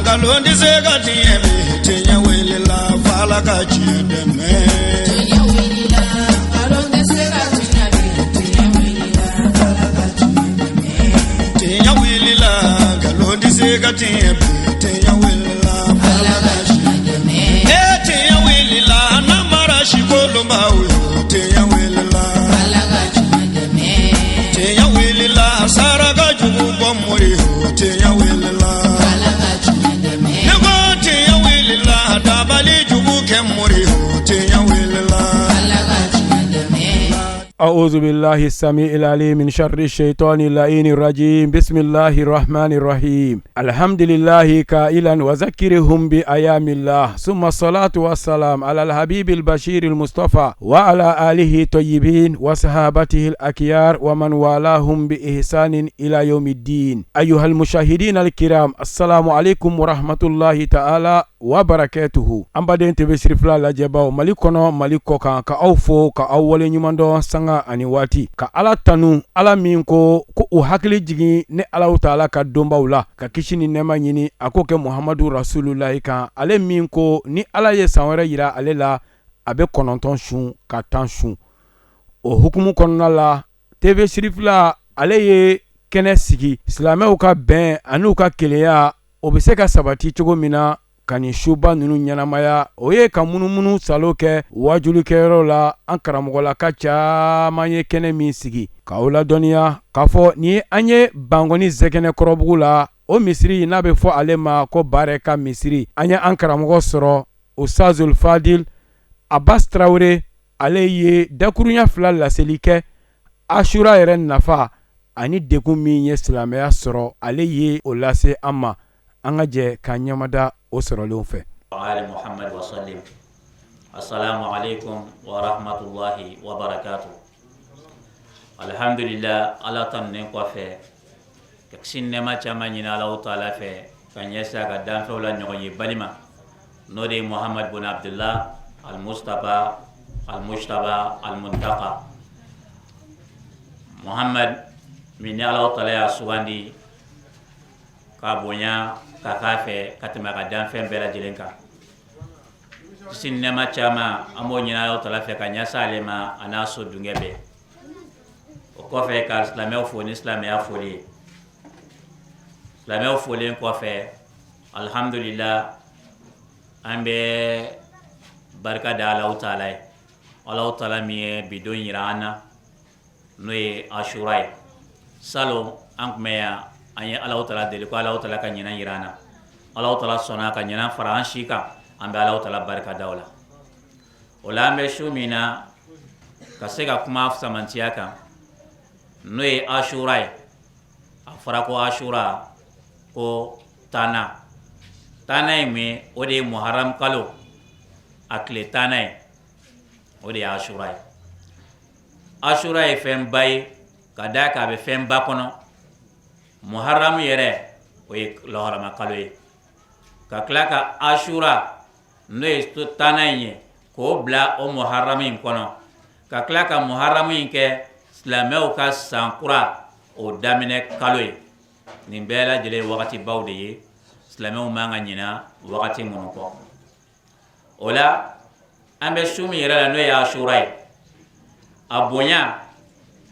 Nkalon tɛ se ka tiɲɛ bi, tiɲɛ wulila f'Ala ka tiɲɛ dɛmɛ. Tiɲɛ wulila, nkalon tɛ se ka tiɲɛ bi, tiɲɛ wulila, Ala ka tiɲɛ dɛmɛ. Tiɲɛ wulila, nkalon tɛ se ka tiɲɛ bi, tiɲɛ wulila Ala f'Ala ka ka tiɲɛ dɛmɛ. E tiɲɛ wulila, namara sikolonbaw yo, tiɲɛ wulila. Ala ka tiɲɛ dɛmɛ. Tiɲɛ wulila, saraka jugu bɔ mori yo, tiɲɛ wulila. Ala ka tiɲɛ dɛmɛ. Ne ko tiɲɛ wulila, dabali jugu kɛ mori yo, tiɲɛ wulila. Ala ka tiɲɛ dɛmɛ. أعوذ بالله السميع العليم من شر الشيطان اللعين الرجيم. بسم الله الرحمن الرحيم. الحمد لله قائلا وذكرهم بأيام الله، ثم الصلاة والسلام على الحبيب البشير المصطفى وعلى آله الطيبين وصحابته الأكيار ومن والاهم بإحسان إلى يوم الدين. أيها المشاهدين الكرام، السلام عليكم ورحمة الله تعالى وبركاته. An baden TV Sirifila lajɛbaw, Mali kɔnɔ, Mali kɔ kan, ka aw fo ka aw waleɲuman dɔn sanga ani waati, ka Ala tanu, Ala min ko ko u hakili jigin ni Alahu Taala ka donbaw la, ka kisi ni nɛɛma ɲini a k'o kɛ Muhamadu Rasululahi kan, ale min ko ni Ala ye san wɛrɛ yira ale la, a bɛ 9 sun ka 10 sun. O hukumu kɔnɔna la, TV Sirifila ale ye kɛnɛ sigi silamɛw ka bɛn an'u ka kelenya, o bɛ se ka sabati cogo min na ka nin suba ninnu ɲɛnamaya. O ye ka munumunu salo kɛ wajulikɛyɔrɔ la. An karamɔgɔlaka caman ye kɛnɛ min sigi k'aw ladɔnniya k'a fɔ ni an ye Bankɔni Zɛkɛnɛ Kɔrɔbugu la, o misiri n'a bɛ fɔ ale ma ko Barɛ ka misiri, an ye an karamɔgɔ sɔrɔ, Ustazul Fadil Abbas Tarawele. Ale ye dakurunya 2 laseli kɛ Asura yɛrɛ nafa ani degun min ye silamɛya sɔrɔ, ale ye o lase an ma. An ka jɛ ka ɲɛmada o sɔrɔlenw fɛ. آل محمد وسلم. السلام عليكم ورحمة الله وبركاته. الحمد لله, Ala tanunen kɔfɛ, ka kisi ni nɛɛma caman ɲini Alahu Taala fɛ ka ɲɛsin a ka danfɛnw la ɲɔgɔn ye balima, n'o de ye Muhamad bun Abdullah al-Mustafa al-Mujtaba al-Muntaka Muhamad min ni Alahu Taala y'a sugandi k'a bonya ka k'a fɛ ka tɛmɛ a ka danfɛn bɛɛ lajɛlen kan. Kisi ni nɛɛma caman, an b'o ɲini Alahu Taala fɛ ka ɲɛsin ale ma, a n'a so dungɛ bɛɛ. O kɔfɛ, ka silamɛw fo ni silamɛya foli ye. Silamɛw folen kɔfɛ, alhamdulillah, an bɛ barika da Alahu Taala ye, Alahu Taala min ye bi don yira an na, n'o ye Asura ye. Salon an tun bɛ yan, an ye Alahu Taala deli ko Alahu Taala ka ɲinan yira an na. Alahu Taala sɔnna ka ɲinan fara an si kan. An bɛ Alahu Taala barika da o la. O la, an bɛ su min na ka se ka kuma samantiya kan, n'o ye Asura ye. A fɔra ko Asura, ko tanna. Tanna ye mun ye? O de ye Muharam kalo a tile 10nan ye, o de ye Asura ye. Asura ye fɛnba ye ka d'a kan a bɛ fɛnba kɔnɔ. Muharam yɛrɛ, o ye lɔhɔrɔma kalo ye, ka tila ka Asura, n'o ye tanna in ye, k'o bila o Muharam in kɔnɔ, ka tila ka Muharam in kɛ silamɛw ka san kura o daminɛ kalo ye. Nin bɛɛ lajɛlen ye wagatibaw de ye, silamɛw man ka ɲina wagati minnu kɔ. O la, an bɛ su min yɛrɛ la, n'o ye Asura ye, a bonya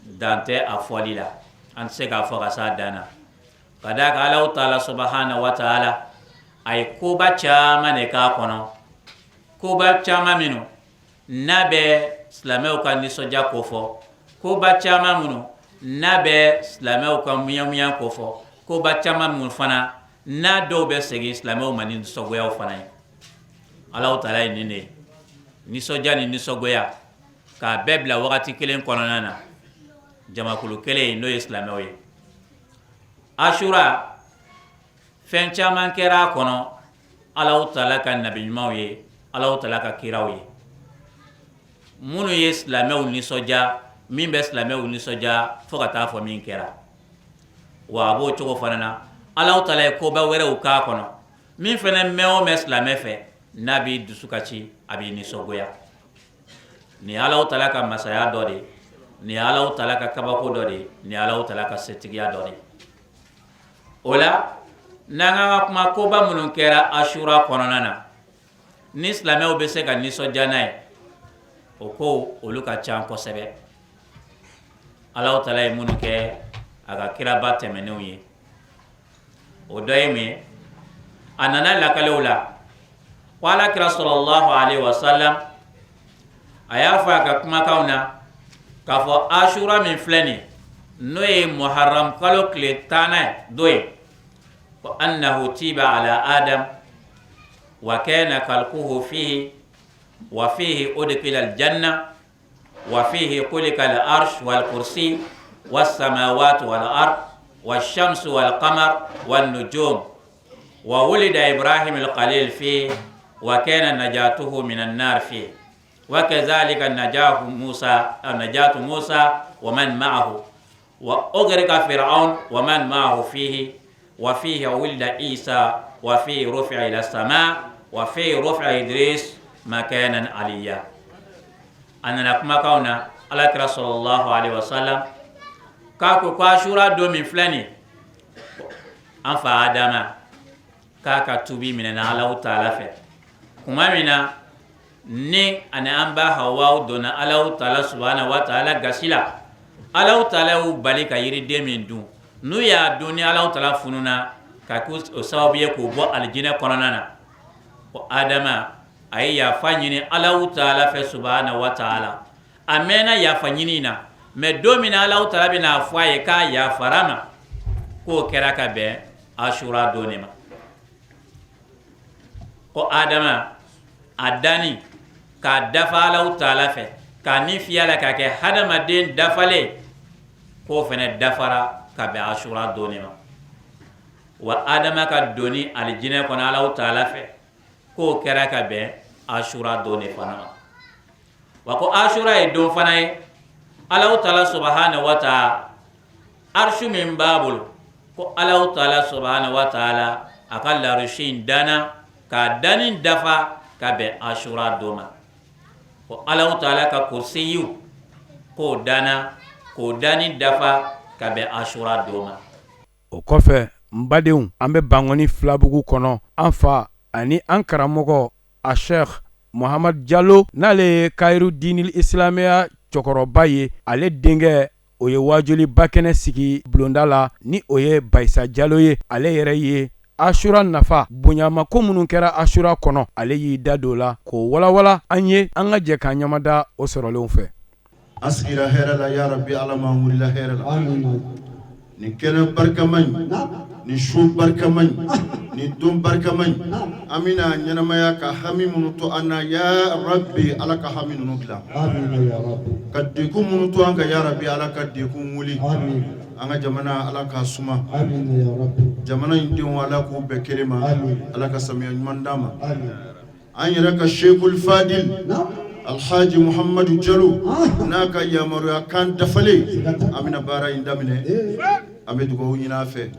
dan tɛ a fɔli la, an tɛ se k'a fɔ ka s'a dan na, ka d'a kan Alahu Taala subahana wa taala a ye koba caman de k'a kɔnɔ, koba caman minnu n'a bɛ silamɛw ka nisɔndiya kofɔ, koba caman minnu n'a bɛ silamɛw ka muɲamuɲa kofɔ, koba caman minnu fana n'a dɔw bɛ segin silamɛw ma ni nisɔngoyaw fana ye. Alahu Taala ye nin de ye, nisɔndiya ni nisɔngoya, k'a bɛɛ bila wagati kelen kɔnɔna na jamakulu kelen, n'o ye silamɛw ye. Asura, fɛn caman kɛra a kɔnɔ Alahu Taala ka nabi ɲumanw ye, Alahu Taala ka kiraw ye, minnu ye silamɛw nisɔndiya, min bɛ silamɛw nisɔndiya fo ka taa fɔ min kɛra. Wa a b'o cogo fana na, Alahu Taala ye koba wɛrɛw k'a kɔnɔ, min fana mɛn o mɛn silamɛ fɛ, n'a b'i dusu kasi, a b'i nisɔngoya. Nin ye Alahu Taala ka masaya dɔ de ye, nin ye Alahu Taala ka kabako dɔ de ye, nin ye Alahu Taala ka setigiya dɔ de ye. O la, N'an k'an ka kuma koba minnu kɛra asura kɔnɔna na ni silamɛw bɛ se ka nisɔndiya n'a ye, o ko olu ka ca kosɛbɛ. Alahu taala ye minnu kɛ a ka kiraba tɛmɛnenw ye, o dɔ ye mun ye? A nana lakale o la ko ala kira sɔlɔlahu alaihi wasalam a y'a fɔ a ka kumakanw na k'a fɔ asura min filɛ nin, n'o ye muharram kalo tile 10nan don ye, ko annahu tiba ala adam wa kana khalquhu fihi wa fihi udkhila aljanna wa fihi khuliqa al-arsh wal kursi was samawati wal ard wash shamsu wal qamar wan nujum wa wulida ibrahim al-khalil fihi wa kana najatuhu minan nar fihi wa kadhalika najahu musa najatu musa wa man ma'ahu wa ughriqa fir'aun wa man ma'ahu fihi wa fihi wulida isa wa fihi rufi'a ila sama wa fihi rufi'a idris makanan aliyya. A nana kumakanw na, ala kira sɔlɔlahu alaihi wasallam k'a ko asura don min filɛ nin, an fa adama k'a ka tubi minɛna Alahu taala fɛ kuma min na ni ani an ba Hawa donna Alahu taala subahana wa taala gasi la. Alahu taala y'u bali ka yiriden min dun, n'u y'a dun ni Alahu taala fununa ka kɛ o sababu ye k'u bɔ alijinɛ kɔnɔna na, ko Adama a ye yafa ɲini Alahu taala fɛ subahana wa taala. A mɛnna yafa ɲini na, mais don min na Alahu taala bɛna a fɔ a ye k'a yafara ma, k'o kɛra ka bɛn asura don de ma. Ko Adama a danni k'a dafa Alahu taala fɛ, k'a ni fiyɛ la k'a kɛ hadamaden dafalen, k'o fana dafara ka bɛn asura don de ma. Wa Adama ka donni alijinɛ kɔnɔ Alahu taala fɛ, k'o kɛra ka bɛn asura don de fana ma. Wa ko asura ye don fana ye, Alahu taala subahana wa taala arsu min b'a bolo, ko Alahu taala subahana wa taala a ka larusi in danna k'a danni dafa ka bɛn asura don ma. Ko Alahu taala ka kursiyu k'o danna k'o danni dafa ka bɛn asura don ma. O kɔfɛ, n badenw, an bɛ Bankɔni Filabugu kɔnɔ, an fa ani an karamɔgɔ a Sheikh Muhamadu Jalo, n'ale ye Kayiru Diinil Isilamiya cɛkɔrɔba ye, ale denkɛ o ye wajuliba kɛnɛ sigi bulonda la, ni o ye Bayisa Jalo ye. Ale yɛrɛ ye asura nafa bonyamako minnu kɛra asura kɔnɔ, ale y'i da don o la k'o walawala an ye. An ka jɛ k'an ɲamada o sɔrɔlenw fɛ. An sigira hɛrɛ la, ya rabi, Ala m'an wulila hɛrɛ la. Nin kɛnɛ barikama in, nin su barikama in, nin don barikama in, an bɛna ɲɛnamaya ka hami minnu to an na, ya rabi, Ala ka hami ninnu dilan, ka degun minnu to an kan, ya rabi, Ala ka degun wuli. An ka jamana, Ala k'a suma. Jamana in denw, Ala k'u bɛɛ kelen ma. Ala ka samiya ɲuman d'an ma. An yɛrɛ ka Sheikhul Fadil Alhaji Muhamadu Jalo n'a ka yamaruya kan dafalen, an bɛna baara in daminɛ. An bɛ dugawu ɲini a fɛ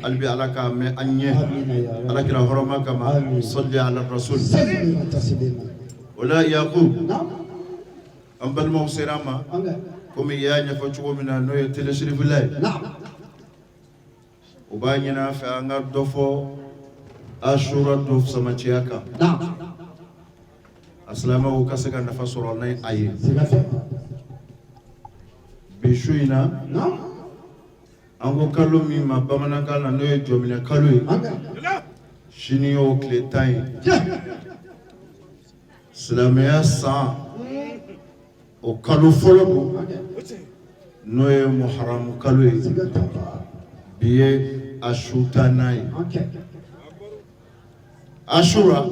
hali bi, Ala k'a mɛn an ɲɛ, Ala kira hɔrɔma kama. Sɔli ala rasul. O la, Yakub, an balimaw sera an ma komi i y'a ɲɛfɔ cogo min na, n'o ye télé Sirifila ye. U b'a ɲini an fɛ an ka dɔ fɔ asura don samatiya kan, a silamɛw ka se ka nafa sɔrɔ ni a ye. Bi su in na, an ko kalo min ma bamanankan na, n'o ye jɔminɛ kalo ye, sini y'o tile 10 ye. Silamɛya san o kalo fɔlɔ don, n'o ye muharamu kalo ye. Bi ye a su 10nan ye. Asura,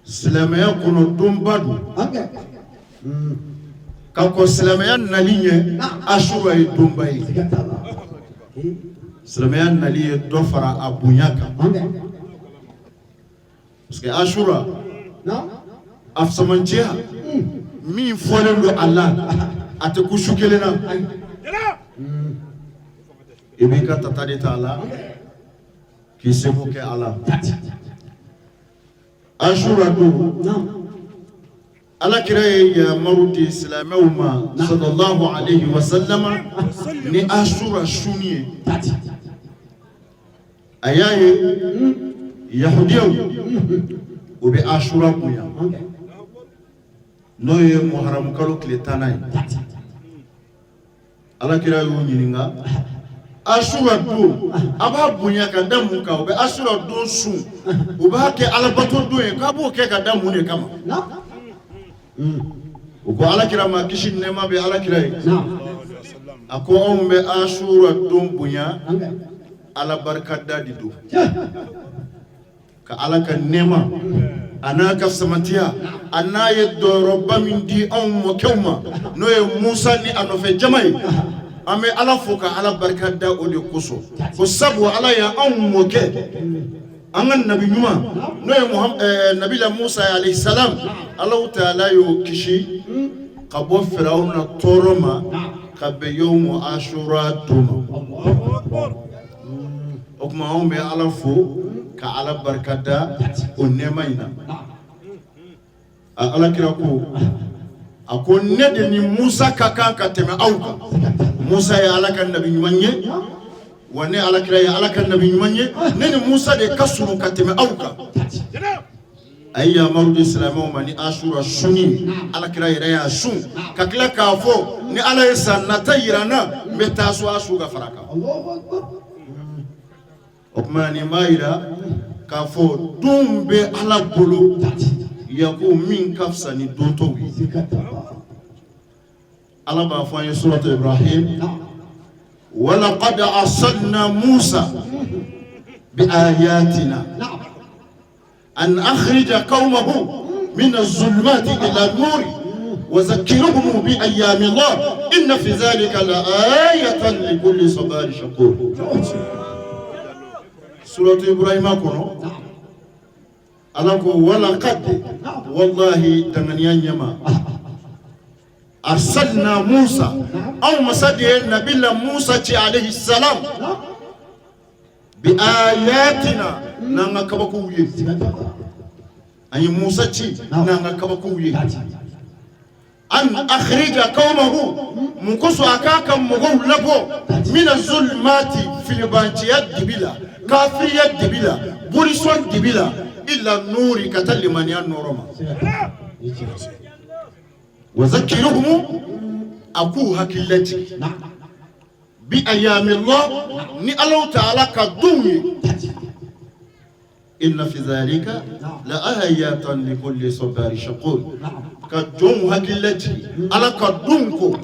silamɛya kɔnɔ donba don. Ka kɔn silamɛya nali ɲɛ, asura ye donba ye. Silamɛya nali ye dɔ fara a bonya kan, parce que asura a samanciya min fɔlen don a la, a tɛ kun su kelen na. I b'i ka tata de ta a la k'i seko kɛ a la. Asura don, Ala kira ye yamaru di silamɛw ma sallallahu alayhi wa sallama ni asura sunni ye. A y'a ye yahudiyaw u bɛ asura bonya, n'o ye muharamu kalo tile 10nan ye. Alakira y'u ɲininka asura don, a b'a bonya ka da mun kan? U bɛ asura don sun, u b'a kɛ alabato don ye, k'a b'o kɛ ka da mun de kama? U ko alakira ma, kisi ni nɛɛma bɛ alakira ye, a ko anw bɛ asura don bonya, ala barikada de don, ka ala ka nɛɛma a n'a ka samatiya, a n'a ye dɔyɔrɔba min di anw mɔkɛw ma, n'o ye Musa ni a nɔfɛ jama ye. An bɛ ala fo ka ala barika da o de kosɔn, ko sabu ala ye anw mɔkɛ, an ka nabi ɲuman, n'o ye nabila Musa alayhi salam, Alahu taala y'o kisi ka bɔ Firawuna tɔɔrɔ ma ka bɛn yawmu asura don ma. O tuma anw bɛ ala fo ka ala barika da o nɛɛma in na. A alakira ko, a ko ne de ni Musa ka kan ka tɛmɛ aw kan. Musa ye ala ka nabi ɲuman ye wa, ne alakira ye ala ka nabi ɲuman ye. Ne ni Musa de ka surun ka tɛmɛ aw kan. A ye yamaru di silamɛw ma ni asura sunni. Alakira yɛrɛ y'a sun ka tila k'a fɔ ni ala ye san nata yira n na, n bɛ tasuwa sun ka fara kan. O tuma nin b'a yira k'a fɔ don bɛ ala bolo yako min ka fisa ni don tɔw ye. Ala b'a fɔ an ye suratu Ibrahim: walaqad arsalna Musa bi ayatina an akhrija qawmahu min az-zulumati ila an-nur wa zakkirhum bi ayyami Allah inna fi dhalika la ayatan li kulli sabarin shakur. Suratu Ibrahim kɔnɔ, ala ko walaqad, wallahi, danganiya ɲɛma, arsalna Musa, anw masa de ye nabila Musa ci alayhi salam, bi ayatina, n'an ka kabakow ye. An ye Musa ci n'an ka kabakow ye. An akhrija qawmahu, mun kosɔn? A k'a ka mɔgɔw labɔ mina zulumati, filibanciya dibi la, kafiriya dibi la, bolisɔn dibi la, ila nuri, ka taa limaniya nɔɔrɔ ma. Wa zakkiruhum, a k'u hakili lajigin, bi ayyamillah, ni Alahu taala ka donw ye. Inna fi zalika la ayatan li kulli sabarin shakur. Ka jɔnw hakili lajigin ala ka donw ko,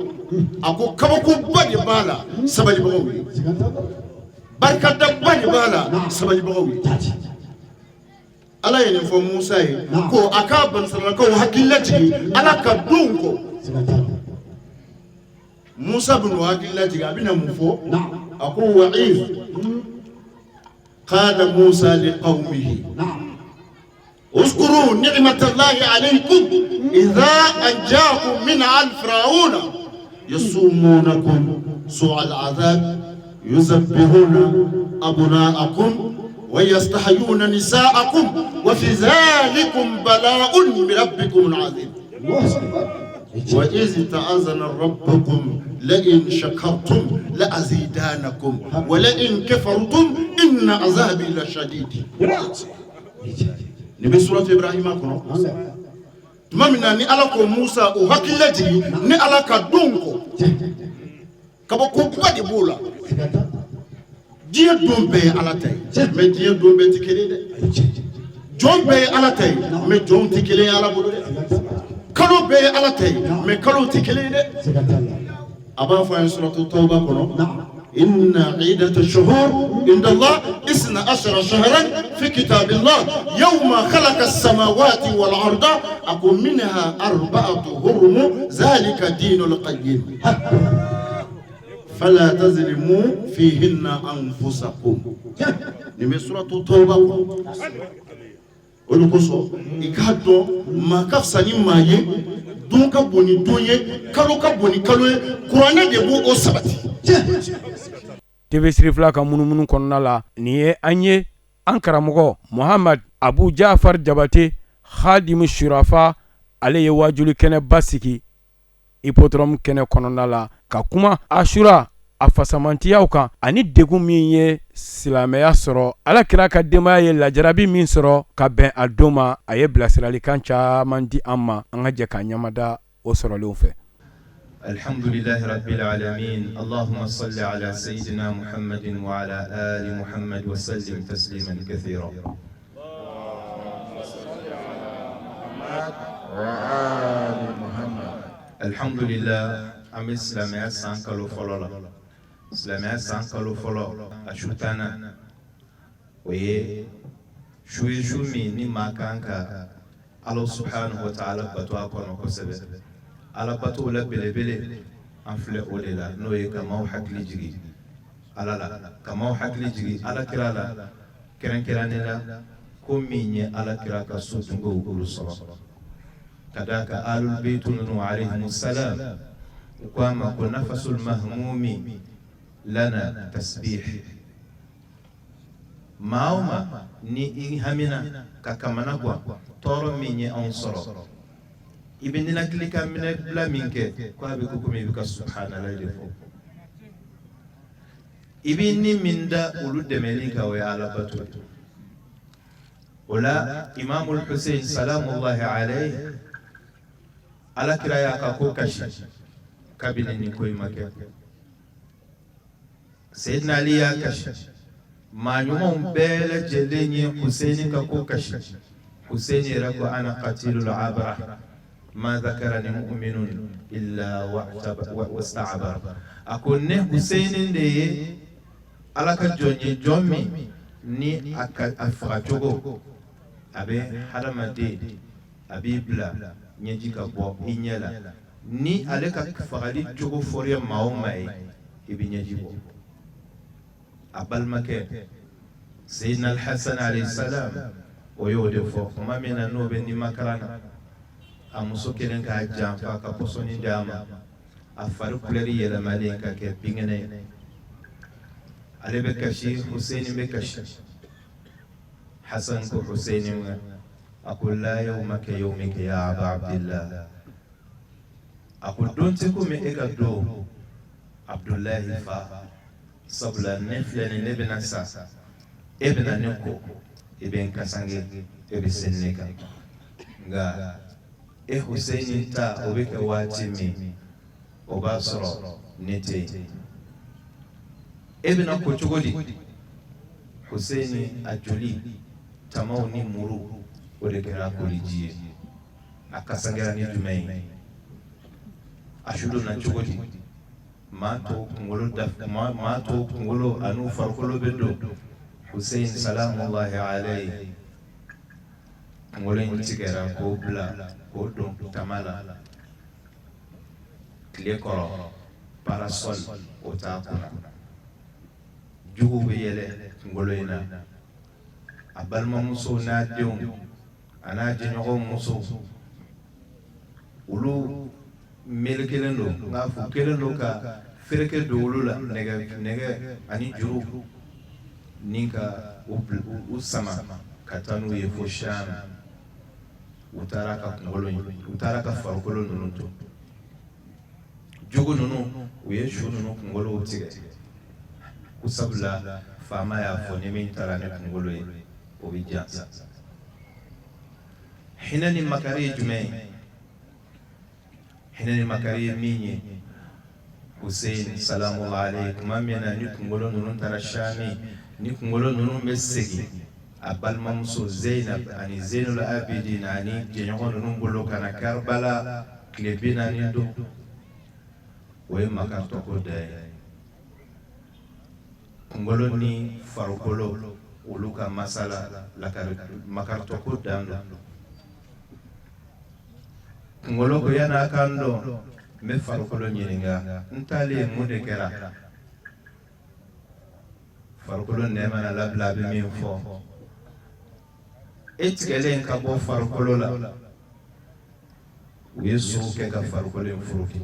a ko kabakoba de b'a la sabalibagaw ye, barikadaba de b'a la sabalibagaw ye. Ala ye nin fɔ Musa ye ko a k'a banisiralakaw hakili lajigin ala ka donw kɔ. Musa bɛn'u hakili lajigin, a bɛna mun fɔ? A ko wa iz qala Musa li qawmihi uzkuru ni'matallahi alaykum idha anjakum min al fir'auna yasumunakum su'a al'adhab yuzabbihuna abna'akum wa yastahyuna nisa'akum wa fi dhalikum bala'un min rabbikum 'azim wa iz ta'azana rabbukum la'in shakartum la'azidanakum wa la'in kafartum inna azabi lashadid. Nin bɛ suratu Ibrahima kɔnɔ. Tuma min na ni Ala ko Musa o hakili lajigin ni Ala ka donw kɔ, kabakoba de b'o la. Diɲɛ don bɛɛ ye Ala ta ye, mais diɲɛ don bɛɛ tɛ kelen dɛ. Jɔn bɛɛ ye Ala ta ye, mais jɔnw tɛ kelen ye Ala bolo dɛ. Kalo bɛɛ ye Ala ta ye, mais kalo tɛ kelen ye dɛ. A b'a fɔ an ye suratu Tawba kɔnɔ: inna iddata shuhur inda Allah isna ashara shahran fi kitabillah yawma khalaqa as-samawati wal arda, a ko minha arba'atu hurum zalika dinul qayyim fala tazlimu fihinna anfusakum. Nin bɛ suratu Tawba kɔnɔ. O de kosɔn i k'a dɔn maa ka fisa ni maa ye, don ka bon ni don ye, kalo ka bon ni kalo ye, kuranɛ de b'o o sabati. TV Sirifila ka munumunu kɔnɔna la, nin ye an ye an karamɔgɔ Muhamad Abu Jafar Jabate, Hadimu Surafa, ale ye wajuli kɛnɛba sigi hippodrome kɛnɛ kɔnɔna la ka kuma Asura. a fasamantiyaw kan ani degun min ye silamɛya sɔrɔ, Ala kira ka denbaya ye lajarabi min sɔrɔ ka bɛn a don ma, a ye bilasiralikan caman di an ma. An ka jɛ k'an ɲamada o sɔrɔlenw fɛ. Alhamdulilahi rabbil alamin Allahumma salli ala sayyidina Muhammadin wa ala ali Muhammad wa sallim tasliman kathira. Alhamdulillah an bɛ silamɛya san kalo fɔlɔ la silamɛya san kalo fɔlɔ a su tannan o ye su ye su min ni maa kan ka Ala subhanahu wa ta'ala bato a kɔnɔ kosɛbɛ ala batow la belebele an filɛ o de la n'o ye ka maaw hakili jigin ala la ka maaw hakili jigin ala kira la kɛrɛnkɛrɛnnen la ko min ye ala kira ka so dungew olu sɔrɔ ka d'a kan alul beytu ninnu alayhimu salam u ko a ma ko nafasul mahmumi lana tasbih maa o maa ni i hamina ka kamana gan tɔɔrɔ min ye anw sɔrɔ i bɛ ninakili ka minɛ bila min kɛ ko a bɛ ko komi i bɛ ka subhanalahi de fɔ i bɛ ni min da olu dɛmɛli kan o ye ala bato ye o la imamul husein salamullahi alayhi ala kira y'a ka ko kasi kabini nin ko in ma kɛ Seyidina Ali y'a kasi maa ɲumanw bɛɛ lajɛlen ye Huseyini ka ko kasi Huseyini yɛrɛ ko ana katilul abara ma zakarani mu'minun illa wasta'bar a ko ne Huseyini de ye Ala ka jɔn ye jɔn min ni a ka a faga cogo a bɛ hadamaden a b'i bila ɲɛji ka bɔ i ɲɛ la ni ale ka fagali cogo fɔra maa o maa ye i bɛ ɲɛji bɔ a balimakɛ Seyidina Alhasan alayhi salam o y'o de fɔ tuma min na n'o bɛ nimakaran na a muso kelen k'a janfa ka pɔsɔni di a ma a fari kulɛri yɛlɛmalen ka kɛ binkɛnɛ ye ale bɛ kasi Huseyini bɛ kasi Hasan ko Huseyini ma a ko la yawma ka yawmika ya aba Abdillah a ko don tɛ komi e ka don Abudulayi fa sabula ne filɛ nin ne bɛna sa e bɛna ne ko i bɛ n kasange e bɛ se ne kan nka e Huseyini ta o bɛ kɛ waati min o b'a sɔrɔ ne tɛ yen e bɛna ko cogo di Huseyini a joli tamaw ni muru o de kɛra koliji ye a kasangera ni jumɛn ye a su donna cogo di maa tɔw kunkolo da maa tɔw kunkolo an'u farikolo bɛ don Hussein salamullahi alayhi kunkolo in tigɛra k'o bila k'o don tama la tile kɔrɔ parasol o t'a kunna juguw bɛ yɛlɛ kunkolo in na a balimamusow n'a denw a n'a jɛɲɔgɔn musow olu melekelen don n k'a fɔ kelen don ka fereke don olu la nɛgɛ nɛgɛ ani juru ni ka u sama ka taa n'u ye fo Sham u taara ka kunkolo u taara ka farikolo ninnu to jugu ninnu u ye su ninnu kunkolow tigɛ ko sabula faama y'a fɔ ni min taara ni kunkolo ye o bɛ jansa hinɛ ni makari ye jumɛn ye hinɛ ni makari ye min ye Hussein salamullahi alayhi tuma min na ni kunkolo ninnu taara Shami ni kunkolo ninnu bɛ segin a balimamuso Zeinab ani Zeinul Abidin ani jɛɲɔgɔn ninnu bolo ka na Karbala tile 40 don o ye makaritɔko da ye kunkolo ni farikolo olu ka masala makaritɔko dan don kunkolo ko yan'a ka n dɔn n bɛ farikolo ɲininka n taalen mun de kɛra farikolo nɛn mana labila a bɛ min fɔ e tigɛlen ka bɔ farikolo la u ye sow kɛ ka farikolo in furuki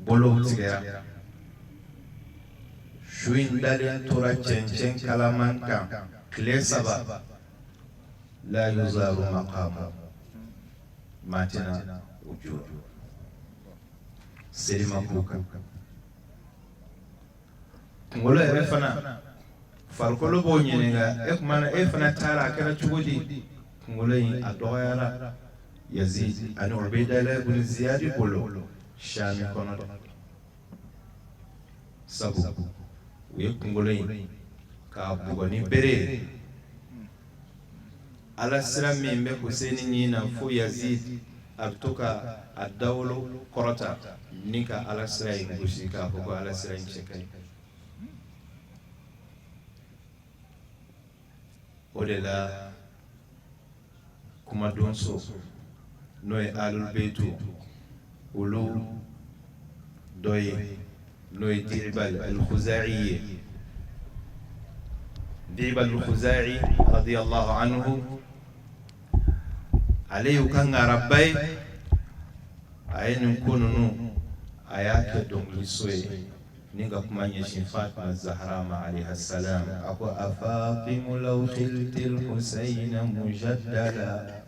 bolow tigɛra su in dalen tora cɛncɛn kalaman kan tile 3 la yuzaru maqamu maa tɛna o jɔ. Seli ma k'u kan. Kunkolo yɛrɛ fana, farikolo b'o ɲininka, e tuma na e fana taara, a kɛra cogo di? Kunkolo in a dɔgɔyara Yazid ani Ubaydallah ibn Ziyadi bolo Shami kɔnɔ dɛ, sabu u ye kunkolo in k'a bugɔ ni bere ye. Ala sira min bɛ Huseni ɲin na, fo Yazid a bɛ to ka a dawolo kɔrɔta ni ka ala sira in gosi k'a fɔ ko ala sira in cɛ ka ɲi. O de la kumadonso, n'o ye Ahlul Baytu olu dɔ ye, n'o ye Dibal al-Khuzai ye, Dibal al-Khuzai radiyallahu anhu, ale y'u ka ŋaraba ye. A ye nin ko ninnu, a y'a kɛ dɔnkiliso ye ni ka kuma ɲɛsin Fatima Zahra ma alayha salam. A ko: afatimu law khiltil Husayna mujaddala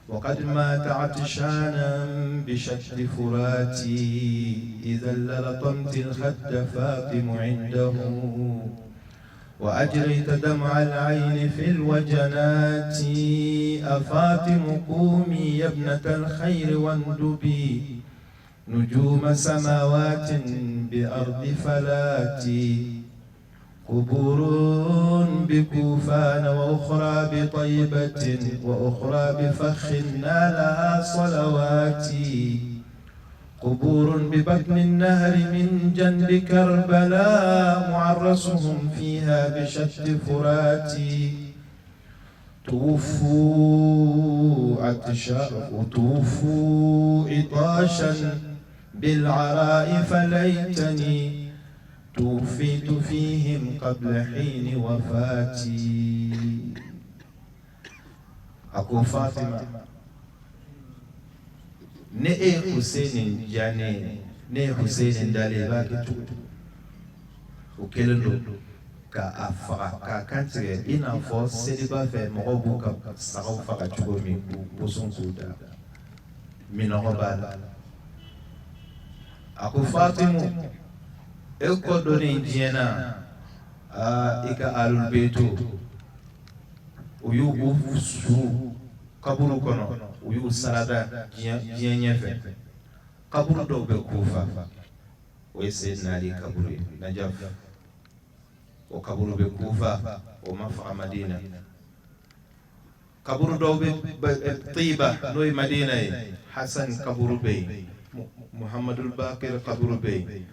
وقد مات عطشانا بشط فراتي، إذا للطمت الخد فاطم عنده وأجريت دمع العين في الوجنات. أفاطم قومي يا ابنة الخير واندبي نجوم سماوات بأرض فلاتي. قبور بكوفان وأخرى بطيبة وأخرى بفخ نالها صلواتي. قبور ببطن النهر من جنب كربلاء معرسهم فيها بشط فراتي. توفوا عطشا وتوفوا عطاشا بالعراء، فليتني توفيت فيهم قبل حين وفاتي. A ko Fatima, ne e ye Hussein diya ne ye, ne ye Hussein dalen, i b'a kɛ cogo di? O kɛlen don ka a faga k'a kan tigɛ, i n'a fɔ seliba fɛ mɔgɔw b'u ka sagaw faga cogo min, k'u boson k'u da, minɔgɔ b'a la. A ko Fatimu, e kɔ donnen diɲɛ na, aa, i ka Ahlul Baytu, u y'u su kaburu kɔnɔ, u y'u sarada diɲɛ ɲɛfɛ. Kaburu dɔw bɛ Kufa, o ye Seydina Ali kaburu ye Najaf, o kaburu bɛ Kufa, o ma faga Madina. Kaburu dɔw bɛ Tiba, n'o ye Madina ye, Hasan kaburu bɛ yen, Muhamadul Bakir kaburu bɛ yen,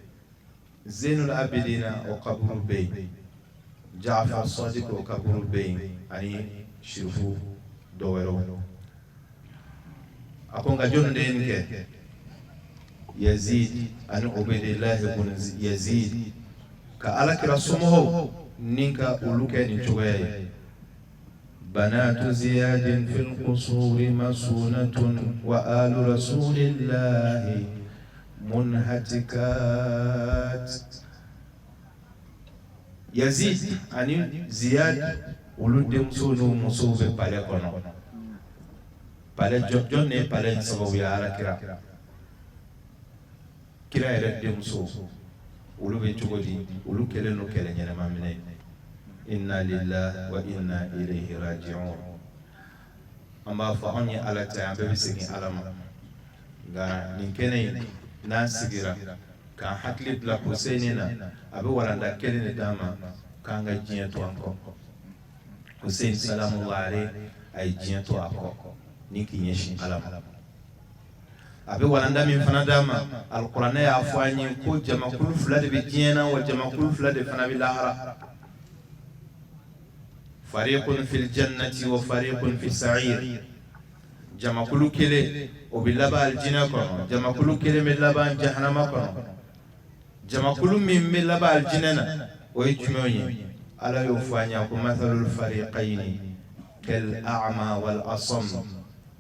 Zenul Abidina o kaburu bɛ yen, Jafar Sadiq o kaburu bɛ yen, ani sirifu dɔ wɛrɛw. A ko nka jɔn de ye nin kɛ? Yazid ani Ubaydillahi ibn Yazid, ka ala kira somɔgɔw ni ka olu kɛ nin cogoya ye. Banatu ziyadin fil qusuri masunatun wa alu rasulillahi munhatikat. Yazid ani Ziyad, olu denmuso n'u musow bɛ palais kɔnɔ. Palais, jɔn de ye palais in sababu ye? Ala kira, kira yɛrɛ denmuso, olu bɛ cogo di? Olu kɛlen don kɛlɛ ɲɛnama minɛ. Inna lillahi wa inna ilayhi raji'un. An b'a fɔ anw ye Ala ta ye, an bɛɛ bɛ segin Ala ma. Nka nin kɛnɛ in n'an sigira k'an hakili bila Huseyini na, a bɛ walanda kelen de d'an ma k'an ka diɲɛ to an kɔ. Huseyini salamullahi alayhi, a ye diɲɛ to a kɔ ni k'i ɲɛsin Ala ma. A bɛ walanda min fana d'an ma, alikuranɛ y'a fɔ an ye ko jamakulu fila de bɛ diɲɛ na, wa jamakulu fila de fana bɛ lahara: fariqun fil jannati wa fariqun fi sa'ir. Jamakulu kelen, o bɛ laban alijinɛ kɔnɔ, jamakulu kelen bɛ laban jahanama kɔnɔ. Jamakulu min bɛ laban alijinɛ na, o ye jumɛn ye? Ala y'o fɔ an ye ko mathalul fariqayni kal a'ma wal asam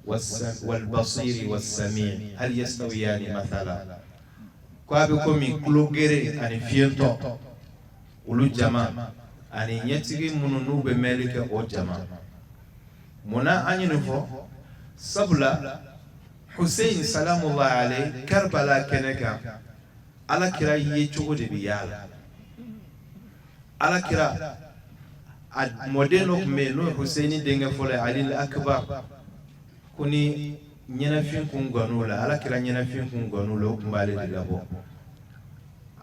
wal basiri was sami hal yastawiyani mathala. Ko a bɛ komi tulogere ani fiyentɔ, olu jama ani ɲɛtigi minnu n'u bɛ mɛnli kɛ, o jama. Munna an ye nin fɔ? Sabula Hussein salamullahi alayhi Karbala kɛnɛ kan, Ala kira ye cogo de bɛ y'a la. Ala kira a mɔden dɔ tun bɛ yen n'o ye Hussein denkɛ fɔlɔ ye, Ali Akbar, ko ni ɲɛnafin kun gan'o la, Ala kira ɲɛnafin kun gan'o la, o tun b'ale de labɔ.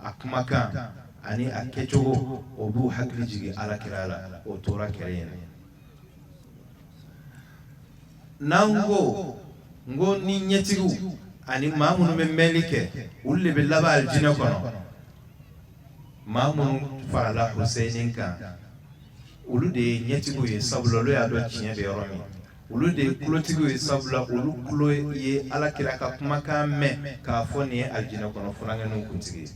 A kumakan ani a kɛcogo, o b'u hakili jigin Ala kira la. O tora kɛlɛ in na. N'an ko n ko ni ɲɛtigiw ani maa minnu bɛ mɛnli kɛ, olu de bɛ laban alijinɛ kɔnɔ. Maa minnu farala Hussein kan, olu de ye ɲɛtigiw ye, sabula olu y'a dɔn tiɲɛ bɛ yɔrɔ min. Olu de ye kulotigiw ye, sabula olu tulo ye Ala kira ka kumakan mɛn k'a fɔ nin ye alijinɛ kɔnɔ funankɛninw kuntigi ye.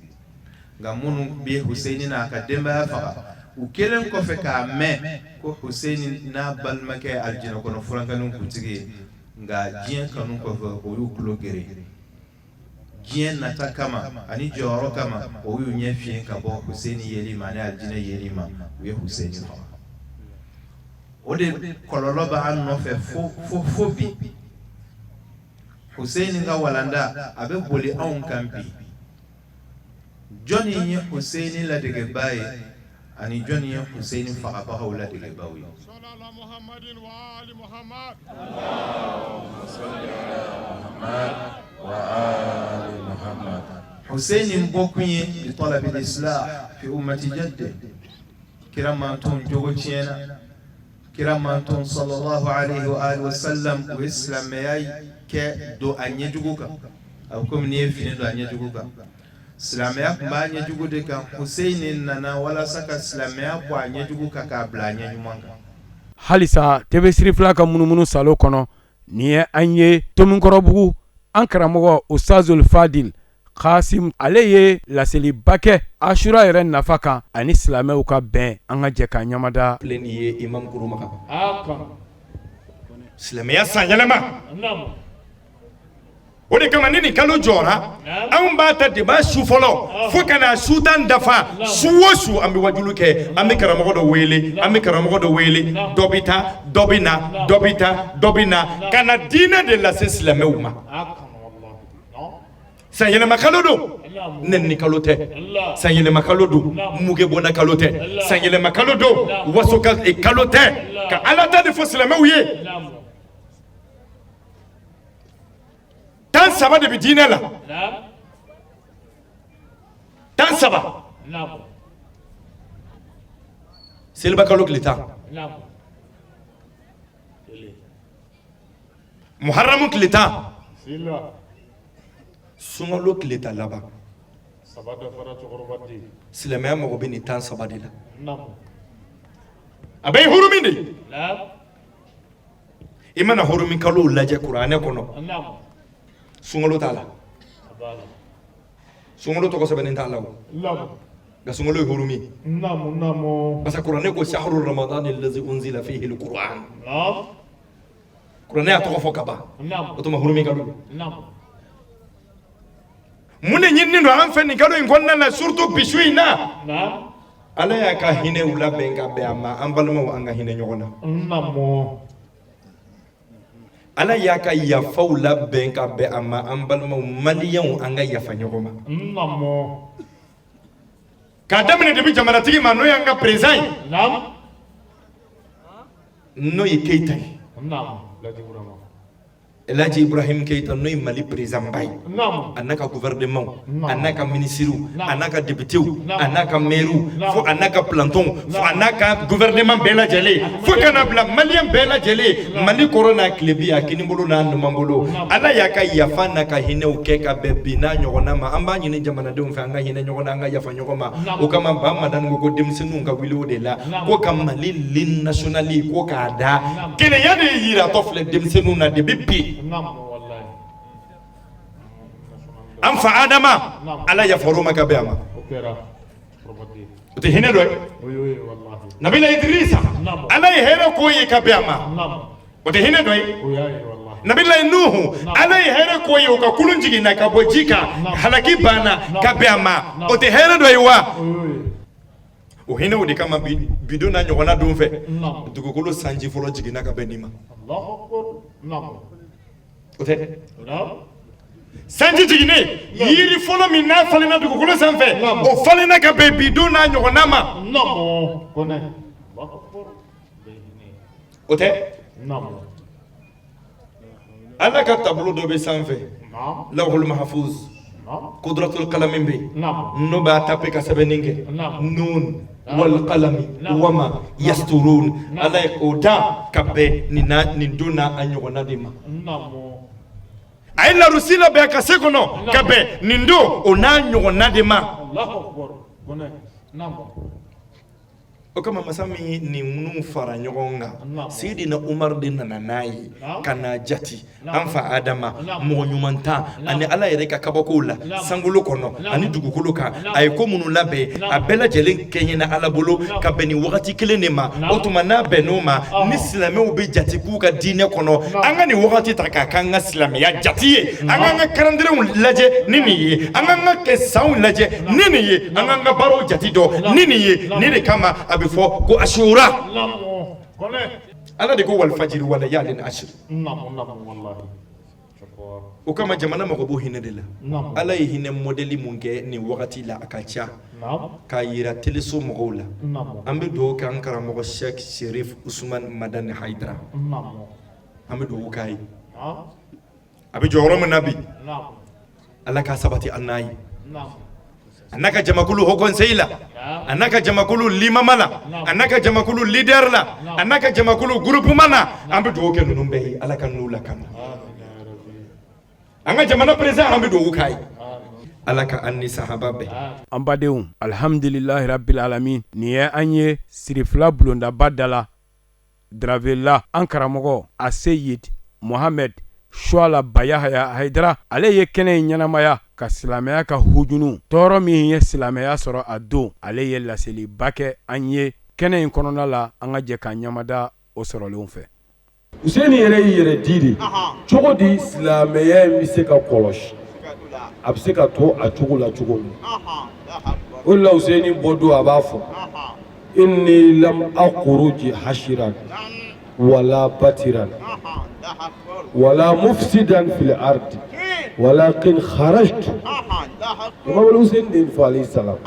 Nka minnu bɛ Hussein n'a ka denbaya faga, u kɛlen kɔfɛ k'a mɛn ko Hussein n'a balimakɛ ye alijinɛ kɔnɔ funankɛninw kuntigi ye, nka diɲɛ kanu kɔfɛ, o y'u tulo geren. Diɲɛ nata kama ani jɔyɔrɔ kama, o y'u ɲɛ fiyen ka bɔ Hussein yeli ma ani alijinɛ yeli ma. U ye Hussein faga. O de kɔlɔlɔ b'an nɔfɛ fo fo fo bi. Hussein ka walanda, a bɛ boli anw kan bi. Jɔnni ye Hussein ladegebaa ye ani jɔnni ye Hussein fagabagaw ladegebaaw ye? Hussein bɔkun ye bi talabil islah fi ummati jadde. Kira manton jogo tiɲɛna. Kira manton sallallahu alaihi wa alihi wasallam, o ye silamɛya kɛ don a ɲɛjugu kan. A bɛ komi n'i ye fini don a ɲɛjugu kan. Silamɛya tun b'a ɲɛjugu de kan. Hussein nana walasa ka silamɛya bɔ a ɲɛjugu kan k'a bila a ɲɛ ɲuman kan. Halisa TV Sirifila ka munumunu salo kɔnɔ, nin ye an ye Tomikɔrɔbugu. An karamɔgɔ Ustazul Fadil Kasim, ale ye laseliba kɛ Asura yɛrɛ nafa kan ani silamɛw ka bɛn. An ka jɛ ka ɲamada. Filɛ nin ye Imam Kuruma kan silamɛya san yɛlɛma. O de kama ni nin kalo jɔra, anw b'a ta depuis su fɔlɔ fo ka na su 10 dafa. Su o su, an bɛ wajulu kɛ, an bɛ karamɔgɔ dɔ wele, an bɛ karamɔgɔ dɔ wele, dɔ bɛ taa, dɔ bɛ na, dɔ bɛ taa, dɔ bɛ na, ka na diinɛ de lase silamɛw ma. San yɛlɛma kalo don, nɛni kalo tɛ. San yɛlɛma kalo don, muge bɔnna kalo tɛ. San yɛlɛma kalo don, waso kalo tɛ, ka Ala ta de fɔ silamɛw ye. 13 de bɛ diinɛ la, 13. Seliba kalo tile 10, muharamu tile 10, sunkalo tile 10 laban. Silamɛya mago bɛ nin 13 de la. A bɛ hurumi de. I mana hurumi kalow lajɛ kuranɛ kɔnɔ, sunkalo t'a la. Sunkalo tɔgɔ sɛbɛnnen t'a la o, nka sunkalo ye hurumi, parce que kuranɛ ko shahru ramadan allazi unzila fihi alquran. Kuranɛ y'a tɔgɔ fɔ ka ban. O tuma hurumi kalo don. Mun de ɲininen don an fɛ nin kalo in kɔnɔna na, surtout bi su in na? Ala y'a ka hinɛw labɛn ka bɛn a ma. An balimaw, an ka hinɛ ɲɔgɔn na. Ala y'a ka yafaw labɛn ka bɛn a ma. An balimaw maliyɛnw, an ka yafa ɲɔgɔn ma, k'a daminɛ depuis jamanatigi ma, n'o y'an ka président ye, n'o ye Keyita ye, Elhaji Ibrahim Keita, n'o ye Mali président ba ye, a n'a ka gouvernement, a n'a ka ministres, a n'a ka députés, a n'a ka maires, fo a n'a ka planton, fo a n'a ka gouvernement bɛɛ lajɛlen, fo ka na bila maliyɛn bɛɛ lajɛlen, Mali kɔrɔn n'a tilebi, a kinibolo n'a numanbolo. Ala y'a ka yafa n'a ka hinɛw kɛ ka bɛn bi n'a ɲɔgɔnna ma. An b'a ɲini jamanadenw fɛ, an ka hinɛ ɲɔgɔn na, an ka yafa ɲɔgɔn ma. O kama Ba Madani ko ko denmisɛnninw ka wuli o de la, ko ka Mali l'hymne national ko k'a da. Kelenya de yiratɔ filɛ denmisɛnninw na depuis bi. An fa Adama, Ala yafar'o ma ka bɛn a ma, o tɛ hinɛ dɔ ye? Nabila Idrisa, Ala ye hɛrɛ k'o ye ka bɛn a ma, o tɛ hinɛ dɔ ye? Nabila Nuhu, Ala ye hɛrɛ k'o ye, o ka kulun jiginna ka bɔ ji kan, halaki banna ka bɛn a ma, o tɛ hɛrɛ dɔ ye wa? O hinɛw de kama, bi don n'a ɲɔgɔnna don fɛ, dugukolo sanji fɔlɔ jiginna ka bɛn nin ma. O tɛ sanji jiginnen, yiri fɔlɔ min n'a falenna dugukolo sanfɛ, o falenna ka bɛn bi don n'a ɲɔgɔnna ma. O tɛ Ala ka tableau dɔ bɛ sanfɛ, lawhul mahfuz, kudratul kalami bɛ yen, n'o b'a taper ka sɛbɛnni kɛ, nun wal kalami wama yasturun. Ala ye o da ka bɛn nin na nin don n'a ɲɔgɔnna de ma. A ye larusi labɛn a ka se kɔnɔ ka bɛn nin don o n'a ɲɔgɔnna de ma. O kama masa min ye nin minnu fara ɲɔgɔn kan, Seyidina Umaru de nana n'a ye ka n'a jati an fa Adama mɔgɔ ɲuman tan ani Ala yɛrɛ ka kabakow la sankolo kɔnɔ ani dugukolo kan. A ye ko minnu labɛn, a bɛɛ lajɛlen kɛɲɛna Ala bolo ka bɛn nin wagati kelen de ma. O tuma n'a bɛnn'o ma, ni silamɛw bɛ jate k'u ka diinɛ kɔnɔ, an ka nin wagati ta k'a k'an ka silamɛya jate ye, an k'an ka calendrier lajɛ ni nin ye, an k'an ka sanw lajɛ ni nin ye, an k'an ka baaraw jate dɔn ni nin ye. Nin de kama a bɛ fɔ ko Asura. Ala de ko walfajiri walayalin ashir. O kama jamana mago b'o hinɛ de la. Ala ye hinɛ modèle mun kɛ nin wagati la, a ka ca k'a yira teleso mɔgɔw la. An bɛ dugawu kɛ an karamɔgɔ Sheikh Sherif Usman Madani Haidara, an bɛ dugawu k'a ye. A bɛ jɔyɔrɔ min na bi, Ala ka sabati an n'a ye, a n'a ka jamakulu haut conseil la, a n'a ka jamakulu limama la, a n'a ka jamakulu leader la, a n'a ka jamakulu groupement na. An bɛ dugawu kɛ ninnu bɛɛ ye, Ala ka n'u lakana. An ka jamana président, an bɛ dugawu k'a ye, Ala ka an ni sahaba bɛn. An badenw, alhamdulilahi rabbil alamin, nin ye an ye sirifila bulondaba da la Daravela. An karamɔgɔ Aseyid Mohamɛd Suwala Bayahaya Hayidara, ale ye kɛnɛ in ɲɛnamaya ka silamɛya ka hujunu tɔɔrɔ min ye silamɛya sɔrɔ a don, ale ye laseliba kɛ an ye kɛnɛ in kɔnɔna la. An ka jɛ k'an ɲamada o sɔrɔlenw fɛ. Useni yɛrɛ y'i yɛrɛ di de cogo di silamɛya in bɛ se ka kɔlɔsi, a bɛ se ka to a cogo la cogo min. O de la Useni bɔ don, a b'a fɔ inni lam akhruj hashiran wala batiran wala mufsidan fil ardi walakin kharajtu. Imam Hussein de fɔ alayhi salam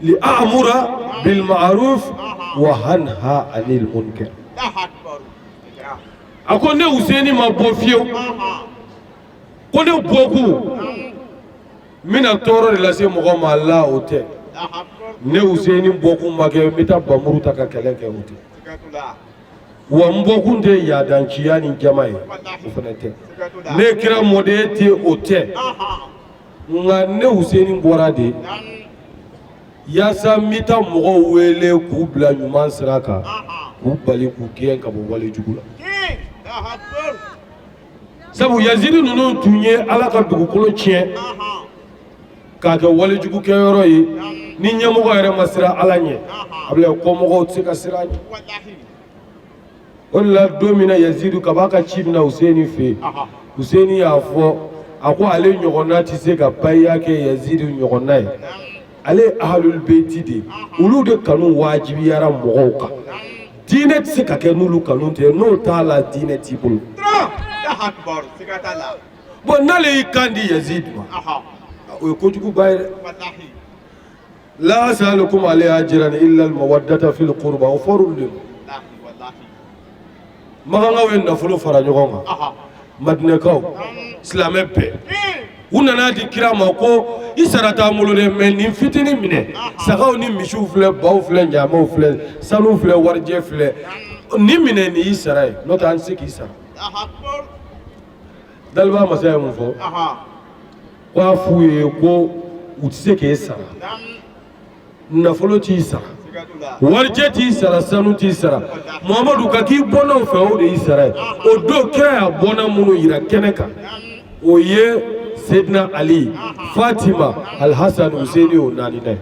li a'mura bil ma'ruf wa anha anil munkar. A ko ne Hussein ma bɔ fiyewu ko ne bɔkun n bɛna tɔɔrɔ de lase mɔgɔ ma la, o tɛ. Ne Hussein bɔkun ma kɛ n bɛ taa bamuru ta ka kɛlɛ kɛ, o tɛ. Wa n bɔkun tɛ yadanciya ni jama ye, o fana tɛ. Ne kira mɔden tɛ, o tɛ. Nka ne Hussein bɔra de yaasa n bɛ taa mɔgɔw wele k'u bila ɲuman sira kan, k'u bali, k'u gɛn ka bɔ wale jugu la. Sabu Yazidi ninnu tun ye Ala ka dugukolo tiɲɛ k'a kɛ walejugu kɛyɔrɔ ye. Ni ɲɛmɔgɔ yɛrɛ ma siran Ala ɲɛ, a bɛ kɔmɔgɔw tɛ se ka siran ɲɛ. O de la don min na Yazidu ka b'a ka ci bɛ na Huseni fɛ yen, Huseni y'a fɔ, a ko ale ɲɔgɔnna tɛ se ka bayiya kɛ Yazidu ɲɔgɔnna ye. Ale ye ahalul beyti de ye, olu de kanu wajibiyara mɔgɔw kan. Diinɛ tɛ se ka kɛ n'olu kanu tɛ, n'o t'a la diinɛ t'i bolo. Bon, n'ale y'i kan di Yazid ma, o ye kojuguba ye dɛ. La asalukum alayhi ajran illa al mawaddata fil qurba, o fɔr'olu de ma. Makankaw ye nafolo fara ɲɔgɔn kan, Madinɛkaw, silamɛ bɛɛ, u nana di kira ma ko i sara t'an bolo dɛ, mais nin fitinin minɛ, sagaw ni misiw filɛ, baw filɛ, ɲaamɛw filɛ, sanu filɛ, warijɛ filɛ, nin minɛ, nin y'i sara ye, n'o tɛ an tɛ se k'i sara. Daliba masa ye mun fɔ? Ko a f'u ye ko u tɛ se k'e sara, nafolo t'i sara, warijɛ t'i sara, sanu t'i sara, Muhamadu ka k'i bɔnnaw fɛ, o de y'i sara ye. O don kira y'a bɔnna minnu yira kɛnɛ kan, o ye Sedina Ali, Fatima, Alhasan, Huseni, o naani ye.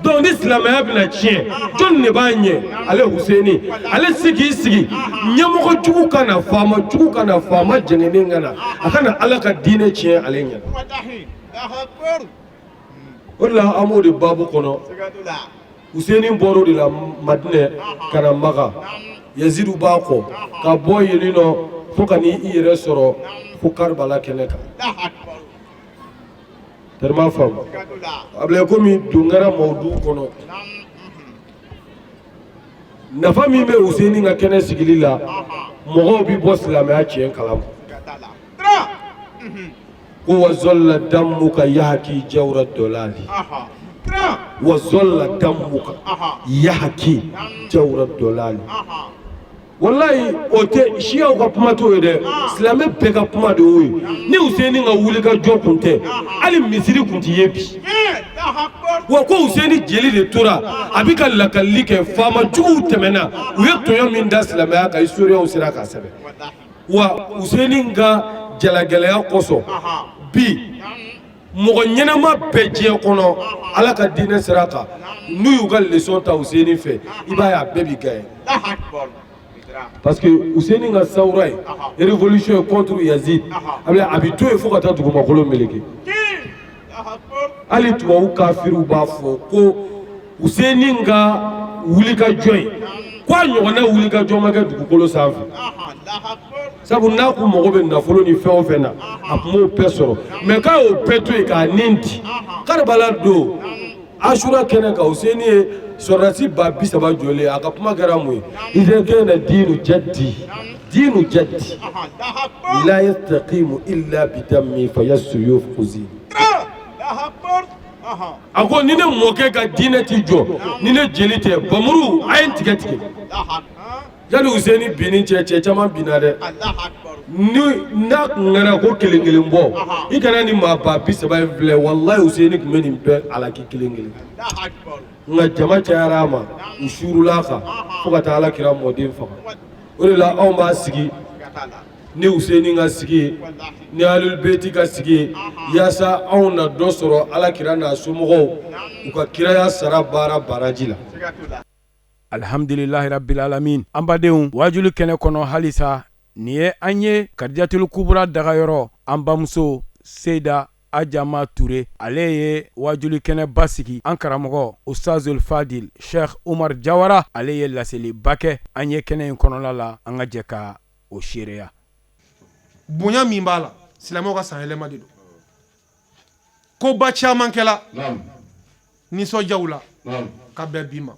Donc ni silamɛya bɛna tiɲɛ, jɔnni de b'a ɲɛ? Ale Huseni, ale se k'i sigi ɲɛmɔgɔ jugu ka na, faama jugu ka na, faama jɛngɛnen ka na, a ka na Ala ka diinɛ tiɲɛ ale ɲɛna. O de la an b'o de baabu kɔnɔ. Huseni bɔr'o de la Madinɛ ka na Maka, Yazidu b'a kɔ ka bɔ yen nɔ. Fo ka n'i yɛrɛ sɔrɔ fo Karibala kɛnɛ kan. Tari m'a faamu. A bila komi don kɛra mawudu kɔnɔ. Nafa min bɛ Useni ka kɛnɛ sigili la, mɔgɔw bɛ bɔ silamɛya tiɲɛ kalama. Ko wa zɔlla damuka yahaki jawra dɔlali. Wa zɔlla damuka yahaki jawra dɔlali. Walayi o tɛ siyaw ka kuma t'o ye dɛ, silamɛ bɛɛ ka kuma de y'o ye. Ni Useni ka wuli ka jɔ kun tɛ, hali misiri kun tɛ ye bi. Wa ko Useni jeli de tora a bɛ ka lakalili kɛ, faama juguw tɛmɛna, u ye tɔɲɔ min da silamɛya kan, historiens sera k'a sɛbɛn. Wa Useni ka jalagɛlɛya kosɔn bi mɔgɔ ɲɛnama bɛɛ diɲɛ kɔnɔ Ala ka diinɛ sira kan, n'u y'u ka leçon ta Useni fɛ, i b'a ye a bɛɛ b'i gagner. Parce que Useni ka sawura ye révolution ye contre Yazid, a bɛ to yen fo ka taa dugumakolo meleke. Hali tubabu kafiriw b'a fɔ ko Useni ka wulikajɔ ye ko a ɲɔgɔnna wulikajɔ ma kɛ dugukolo sanfɛ. Sabu n'a kun mago bɛ nafolo ni fɛn o fɛn na, a tun b'o bɛɛ sɔrɔ, mais k'a y'o bɛɛ to yen k'a nin di. Karibala don Asura kɛnɛ kan, Useni ye sɔrɔdasi 30,000 jɔlen, a ka kuma kɛra mun ye? Iza kana dinu jaddi dinu jaddi la yastaqimu illa bidammi fa suyuf khuzi. A ko ni ne mɔkɛ ka diinɛ ti jɔ ni ne jeli tɛ, bamuru a ye n tigɛ tigɛ. Yanni Useni binni cɛ, cɛ caman binna dɛ. Ni n'a kun kɛra ko kelen kelen bɔ, i kana ni maa 30,000 in filɛ, walayi Useni tun bɛ nin bɛɛ halaki kelen kelen. Nka jama cayara a ma, u suurula a kan fo ka taa Ala kira mɔden faga. O de la anw b'a sigi ni Useni ka sigi ye, ni Ahlul ka sigi ye, yaasa anw na dɔ sɔrɔ Ala kira n'a somɔgɔw u ka kiraya sara baara baraji la. Alhamdulilahi rabbil alamin. An badenw, wajuli kɛnɛ kɔnɔ halisa, nin ye an ye Kadijatul Kubra dagayɔrɔ, an bamuso Seyida Ajama Ture, ale ye wajuli kɛnɛba sigi. An karamɔgɔ Ustazul Fadil Sheikh Umar Jawara, ale ye laseliba kɛ an ye kɛnɛ in kɔnɔna la. An ka jɛ ka o seereya. Bonya min b'a la, silamɛw ka sanyɛlɛma de don. Koba caman kɛla nisɔndiyaw la ka bɛn bi ma,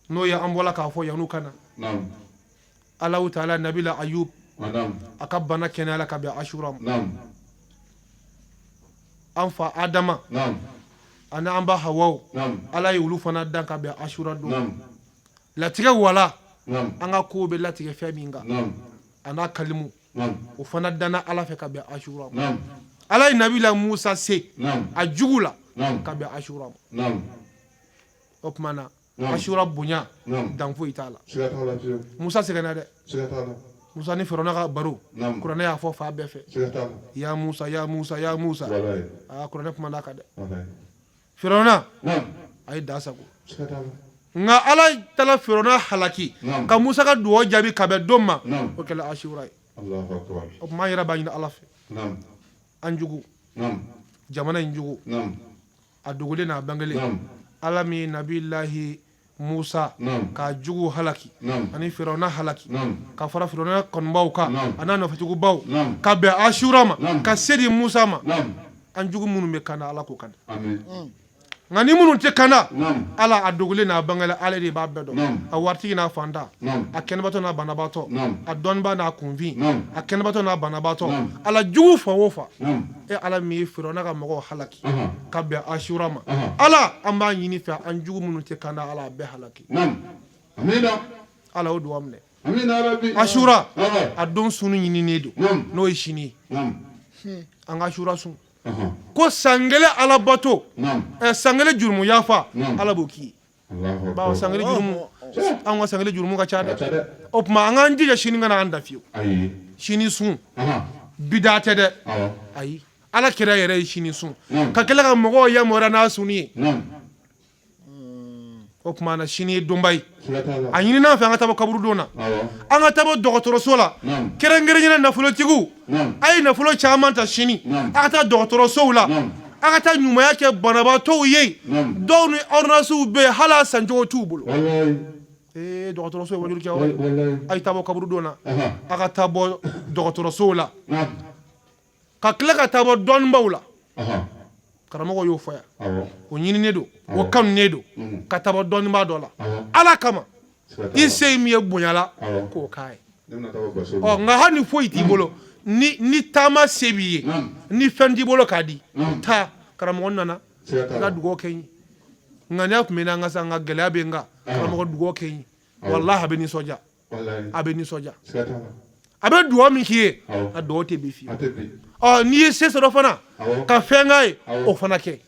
n'o ye an bɔla k'a fɔ yanni ka na. Alahu taala nabila Ayub, a ka bana kɛnɛyala ka bɛn Asura ma. An fa Adama ani an ba Hawaw, Ala ye olu fana dan ka bɛn Asura don. Latigɛ wala an ka kow bɛ latigɛ fɛn min kan, a n'a kalimu, o fana danna Ala fɛ ka bɛn Asura ma. Ala ye nabila Musa se a jugu la ka bɛn Asura ma. O tuma na Asura bonya dan foyi t'a la. Musa sɛgɛnna dɛ. Musa ni Firawuna ka baro, kuranɛ y'a fɔ fan bɛɛ fɛ. Ya Musa, ya Musa, ya Musa, aa, kuranɛ kumana a kan dɛ. Firawuna a ye da sago, nka Ala taara Firawuna halaki ka Musa ka dugawu jaabi ka bɛn don ma, o kɛla Asura ye. O tuma an yɛrɛ b'a ɲini Ala fɛ, an jugu, jamana in jugu, a dogolen n'a bangelen, Ala min ye nabilahi Musa k'a jugu halaki ani Firawuna halaki ka fara Firawuna kanubaw kan a n'a nɔfɛtugubaw ka bɛn Asura ma, ka se di Musa ma, an jugu minnu bɛ kanda, Ala k'o kanda. Nka ni minnu tɛ kanda, Ala, a dogolen n'a bangelen, ale de b'a bɛɛ dɔn, a waritigi n'a fantan, a kɛnɛbatɔ n'a banabaatɔ, a dɔnnibaa n'a kunfin, a kɛnɛbatɔ n'a banabaatɔ, Ala, jugu fan o fan, e Ala min ye Firawuna ka mɔgɔw halaki ka bɛn Asura ma, Ala, an b'a ɲini fɛ, an jugu minnu tɛ kanda, Ala, a bɛɛ halaki. Ala, o duwa minɛ. Asura a don sunni ɲininen don, n'o ye sini ye. An ka Asura sun ko san kelen alabato, san kelen jurumu yafa, Ala b'o k'i ye. Bawo san kelen jurumu, an ka san kelen jurumu ka ca dɛ. O tuma an k'an jija sini kana an dan fiyewu. Sini sun bida tɛ dɛ, ayi. Ala kira yɛrɛ ye sini sun ka tila ka mɔgɔw yamaruya n'a sunni ye. O tuma na sini ye donba ye, a ɲinina an fɛ an ka taa bɔ kaburudon na, an ka taa bɔ dɔgɔtɔrɔso la, kɛrɛnkɛrɛnnenya nafolotigiw, a ye nafolo caman ta sini, a ka taa dɔgɔtɔrɔsow la, a ka taa ɲumanya kɛ banabaatɔw ye. Dɔw ni ordonnancew bɛ yen, hali a sancogo t'u bolo. Ee, dɔgɔtɔrɔso ye wajuli kɛ yɔrɔ ye. A ye taa bɔ kaburudo na, a ka taa bɔ dɔgɔtɔrɔsow la, ka tila ka taa bɔ dɔnnibaw la. Karamɔgɔ y'o fɔ yan, o ɲininen don, o kanunen don, ka taa bɔ dɔnnibaa dɔ la Ala kama. I se ye min ye bonya la, k'o k'a ye. Ɔ, nka hali ni foyi t'i bolo, ni taama se b'i ye, ni fɛn t'i bolo k'a di, taa, karamɔgɔ nana, i ka dugawu kɛ n ye. Ŋaniya tun bɛ n na, n ka sa, nka gɛlɛya bɛ n kan. Karamɔgɔ, dugawu kɛ n ye. Walahi, a bɛ nisɔndiya, a bɛ nisɔndiya. A bɛ dugawu min k'i ye, a dugawu tɛ bin fiyewu. Ɔ, n'i ye se sɔrɔ fana ka fɛn k'a ye, o fana kɛ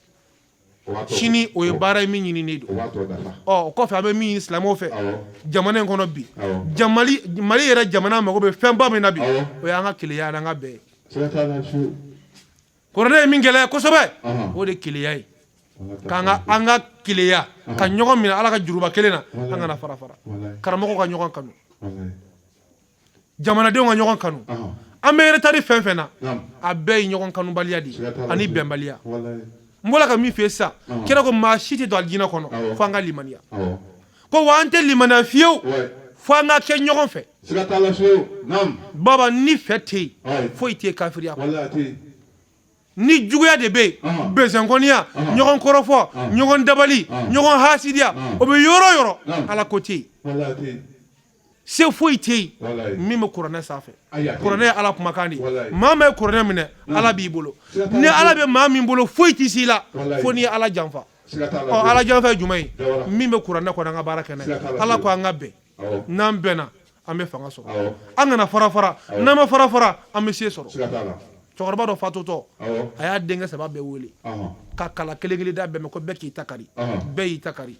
sini. O ye baara ye min ɲininen don. Ɔ, o kɔfɛ, an bɛ min ɲini silamɛw fɛ jamana in kɔnɔ bi, Mali yɛrɛ jamana mago bɛ fɛnba min na bi, o y'an ka kelenya n'an ka bɛn ye. Kuranɛ ye min gɛlɛya kosɛbɛ, o de ye kelenya ye, k'an ka an ka kelenya, ka ɲɔgɔn minɛ Ala ka juruba kelen na, an kana fara fara. Karamɔgɔw ka ɲɔgɔn kanu, jamanadenw ka ɲɔgɔn kanu. An bɛ retard fɛn fɛn na, a bɛɛ ye ɲɔgɔn kanubaliya de ye ani bɛnbaliya. N bɔra ka min f'i ye sisan, kira ko maa si tɛ don alijinɛ kɔnɔ fo an ka limaniya. Ko wa an tɛ limaniya fiyewu fo an ka kɛ ɲɔgɔn fɛ. Baba, ni fɛ tɛ yen, foyi tɛ yen kafiriya kɔ. Ni juguya de bɛ yen, besonkɔniya, ɲɔgɔn kɔrɔfɔ, ɲɔgɔn dabali, ɲɔgɔn hasidiya, o bɛ yɔrɔ o yɔrɔ, Ala ko tɛ yen, se foyi tɛ yen min bɛ kuranɛ sanfɛ. Kuranɛ ye Ala kumakan de ye. Maa min ye kuranɛ minɛ, Ala b'i bolo. Ni Ala bɛ maa min bolo, foyi tɛ s'i la fo n'i ye Ala janfa. Ɔ, Ala janfa ye jumɛn ye? Min bɛ kuranɛ kɔnɔ, an ka baara kɛ n'a ye. Ala ko an ka bɛn. N'an bɛnna, an bɛ fanga sɔrɔ. An kana fara fara. N'an ma fara fara, an bɛ se sɔrɔ. Cɛkɔrɔba dɔ fatutɔ, a y'a denkɛ saba bɛɛ wele ka kala kelen kelen d'a bɛɛ ma ko bɛɛ k'i ta kari. Bɛɛ y'i ta kari.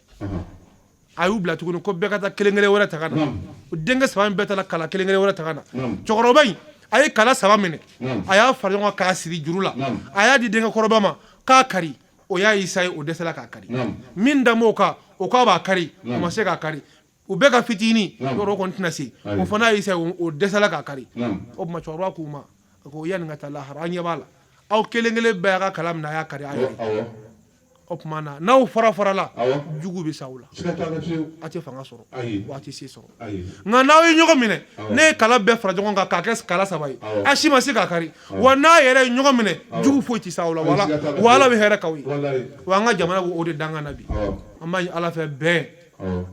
A y'u bila tuguni ko bɛɛ ka taa kelen kelen wɛrɛ ta ka na. O denkɛ saba in bɛɛ taara kala kelen kelen wɛrɛ ta ka na. Cɛkɔrɔba in, a ye kala saba minɛ, a y'a fara ɲɔgɔn kan k'a siri juru la, a y'a di denkɛ kɔrɔba ma k'a kari. O y'a isa ye, o dɛsɛla k'a kari. Min da m'o kan, o k'a b'a kari, o ma se k'a kari. U bɛɛ ka fitinin yɔrɔ, o kɔni tɛna se. O fana y'a isa ye, o dɛsɛla k'a kari. O tuma cɛkɔrɔba k'u ma, a ko yanni ka taa lahara, an ɲɛ b'a la, aw kelen kelen bɛɛ y'a ka kala minɛ, a y'a kari a yɛrɛ ye. O tuma na, n'aw fara farala, jugu bɛ s'aw la, a tɛ fanga sɔrɔ wa a tɛ se sɔrɔ. Nka n'aw ye ɲɔgɔn minɛ, ne ye kala bɛɛ fara ɲɔgɔn kan k'a kɛ kala saba ye, a si ma se k'a kari wa. N'a yɛrɛ ye ɲɔgɔn minɛ, jugu foyi tɛ s'aw la wa Ala bɛ hɛrɛ k'aw ye. Wa an ka jamana b'o de danga na bi. An b'a ɲini Ala fɛ, bɛn,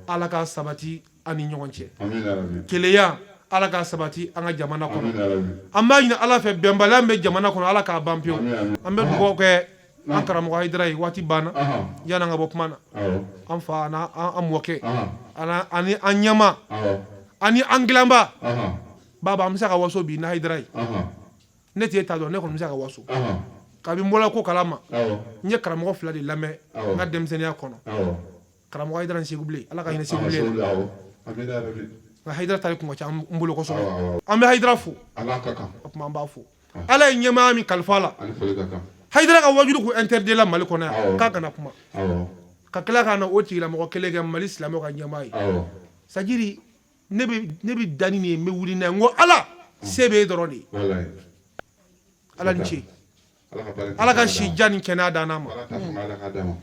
Ala ka sabati an ni ɲɔgɔn cɛ. Kelenya, Ala ka sabati an ka jamana kɔnɔ. An b'a ɲini Ala fɛ, bɛnbaliya bɛ jamana kɔnɔ, Ala k'a ban pewu. An bɛ dugawu kɛ an karamɔgɔ Hayidara ye. Waati banna. Yanni an ka bɔ kuma na, an fa an mɔkɛ ani an ɲɛma ani an dilanba, baba, an bɛ se ka waso bi ni Hayidara ye. Ne t'e ta dɔn, ne kɔni bɛ se ka waso. Kabi n bɔra ko kalama, n ye karamɔgɔ fila de lamɛn n ka denmisɛnninya kɔnɔ, karamɔgɔ Hayidara ni Segu Bilen. Ala ka hinɛ Segu Bilen la. Nka Hayidara ta kun ka ca n bolo kosɛbɛ. An bɛ Hayidara fo. O tuma an b'a fo, Ala ye ɲɛmaaya min kalifa a la. Hayidara ka wajulu kun interdit la Mali kɔnɔ yan k'a kana kuma, ka tila ka na o tigilamɔgɔ kelen kɛ Mali silamɛw ka ɲɛmaa ye. C'est-à-dire ne bɛ da ni nin ye, n bɛ wuli n'a ye. N ko Ala, se bɛ e dɔrɔn de ye. Ala ni ce. Ala ka si jan ni kɛnɛya d'an ma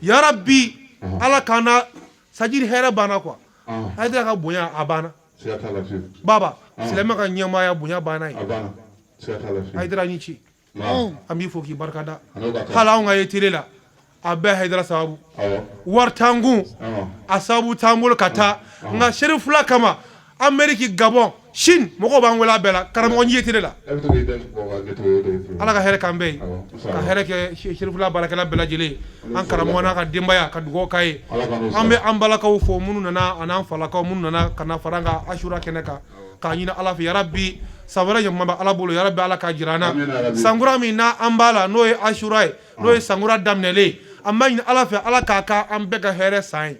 yarabi. Ala k'an na, c'est-à-dire hɛrɛ banna quoi. Hayidara ka bonya a banna. Baba, silamɛ ka ɲɛmaaya bonya banna ye. Hayidara ni ce. An b'i fo k'i barikada. Hali anw ka ye télé la, a bɛɛ Hayidara sababu. Wari t'an kun, a sababu t'an bolo ka taa, nka Serifula kama, Amérique, Gabon, Chine, mɔgɔw b'an wele a bɛɛ la, karamɔgɔ n ye télé la. Ala ka hɛrɛ k'an bɛɛ ye, ka hɛrɛ kɛ Serifula baarakɛla bɛɛ lajɛlen ye, an karamɔgɔ n'a ka denbaya, ka dugawu k'a ye. An bɛ an balakaw fo minnu nana, ani an falakaw minnu nana ka na fara an kan Asura kɛnɛ kan, k'a ɲini Ala fɛ, yarabi, san wɛrɛ ɲɔgɔn bɛ Ala bolo, yarabi, Ala k'a jira an na. Sankura min n'a an b'a la, n'o ye Asura ye, n'o ye sankura daminɛlen ye, an b'a ɲini Ala fɛ, Ala k'a ka an bɛɛ ka hɛrɛ san ye.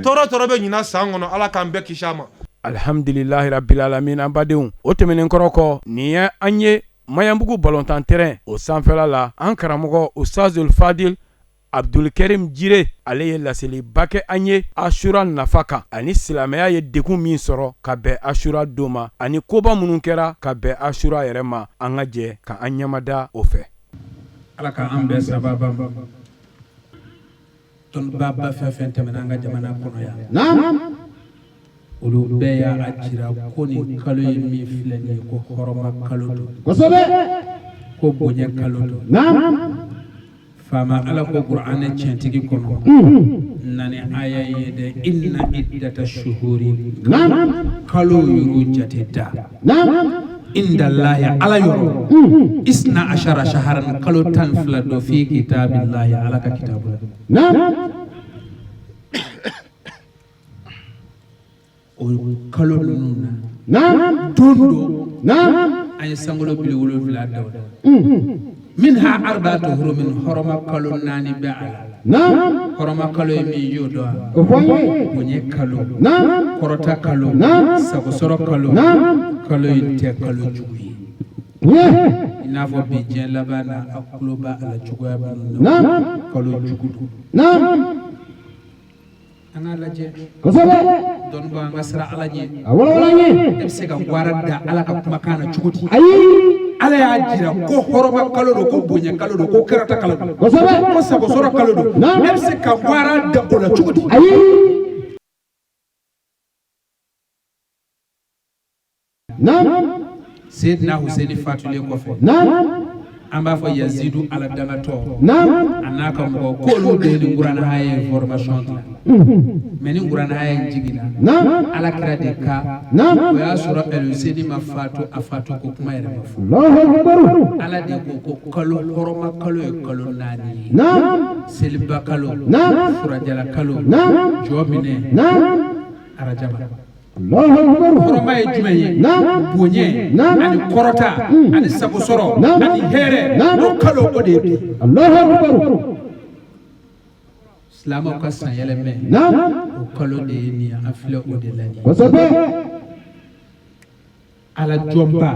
Tɔɔrɔ tɔɔrɔ bɛ ɲinan san kɔnɔ, Ala k'an bɛɛ kisi a ma. Alihamdulilahi rabbil alamin. An badenw, o tɛmɛnen kɔrɔ kɔ, nin ye an ye Maɲanbugu balontan terrain o sanfɛla la, an karamɔgɔ Ustazul Fadil Abdulkarim Jire, ale ye laseliba kɛ an ye Asura nafa kan, ani silamɛya ye degun min sɔrɔ ka bɛn Asura don ma, ani koba minnu kɛra ka bɛn Asura yɛrɛ ma. An ka jɛ ka an ɲɛmada o fɛ. Ala ka an bɛn sababa ma. Dɔnnibaba fɛn fɛn tɛmɛna an ka jamana kɔnɔ yan, Olu bɛɛ y'a jira ko nin kalo ye min filɛ nin ye, ko hɔrɔma kalo don. Kosɛbɛ. Ko bonya kalo don. Faama Ala ko kuranɛ tiɲɛtigi kɔnɔ na ni aya ye dɛ, inna iddata shuhuri, kalo yuru jate da, indallahi, Ala yɔrɔ, isna ashara shaharan, kalo 12 don, fi kitabillahi, Ala ka kitabu la. O kalo ninnu na, don don an ye sankolo bili 7 da o la, minha arba'atu hurumin, hɔrɔma kalo 4 bɛ a la. Hɔrɔma kalo ye min y'o dɔn wa? Bonya kalo, kɔrɔta kalo, sagosɔrɔ kalo. Kalo in tɛ kalo jugu ye i n'a fɔ bi diɲɛ laban na, a tulo b'a la cogoya minnu na, kalo jugu don. An k'a lajɛ. Kosɛbɛ. Dɔnnibaa, an ka siran Ala ɲɛ. A walawala an ye. E bɛ se ka gwara da Ala ka kumakan na cogo di? Ayi. Ala y'a jira ko hɔrɔma kalo don, ko bonya kalo don, ko kɛrata kalo don. Kosɛbɛ. Ko sagosɔrɔ kalo don. E bɛ se ka gwara da o la cogo di? Ayi. Seydina Hussein fatulen kɔfɛ, an b'a fɔ Yazidu Ala dangatɔ a n'a ka mɔgɔw k'olu de ye nin kuranɛ haya information dilan. Mais ni kuranɛ haya in jiginna Ala kira de kan, o y'a sɔrɔ Hussein ma fatu, a fatu ko kuma yɛrɛ ma fɔ. Ala de ko kalo hɔrɔma kalo ye kalo 4 ye: seliba kalo, furajala kalo, jɔ minɛ, arajaba. Hɔrɔma ye jumɛn ye? Bonya ani kɔrɔta ani sagosɔrɔ ani hɛrɛ, o kalo o de ye bi silamɛw ka san yɛlɛmɛ, o kalo de ye nin ye. An filɛ o de la nin ye. Ala jɔnba,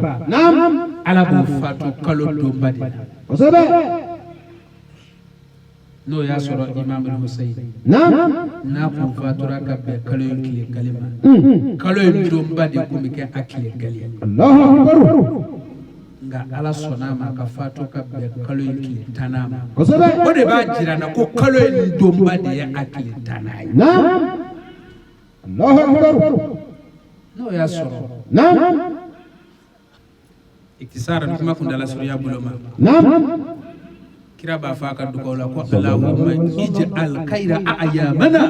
Ala b'o fatu kalo donba de la, n'o y'a sɔrɔ Imam Hussein n'a kun fatura ka bɛn kalo in tile kelen ma, kalo in donba de kun bɛ kɛ a tile kelen ye. Nka Ala sɔnna a ma ka fatu ka bɛn kalo in tile 10nan ma. O de b'a jira na ko kalo in donba de ye a tile 10nan ye. N'o y'a sɔrɔ iktisara, kuma kuntala surunya bolo ma, kira b'a fɔ a ka dugaw la ko Allahumma ij'al khayra ayyamina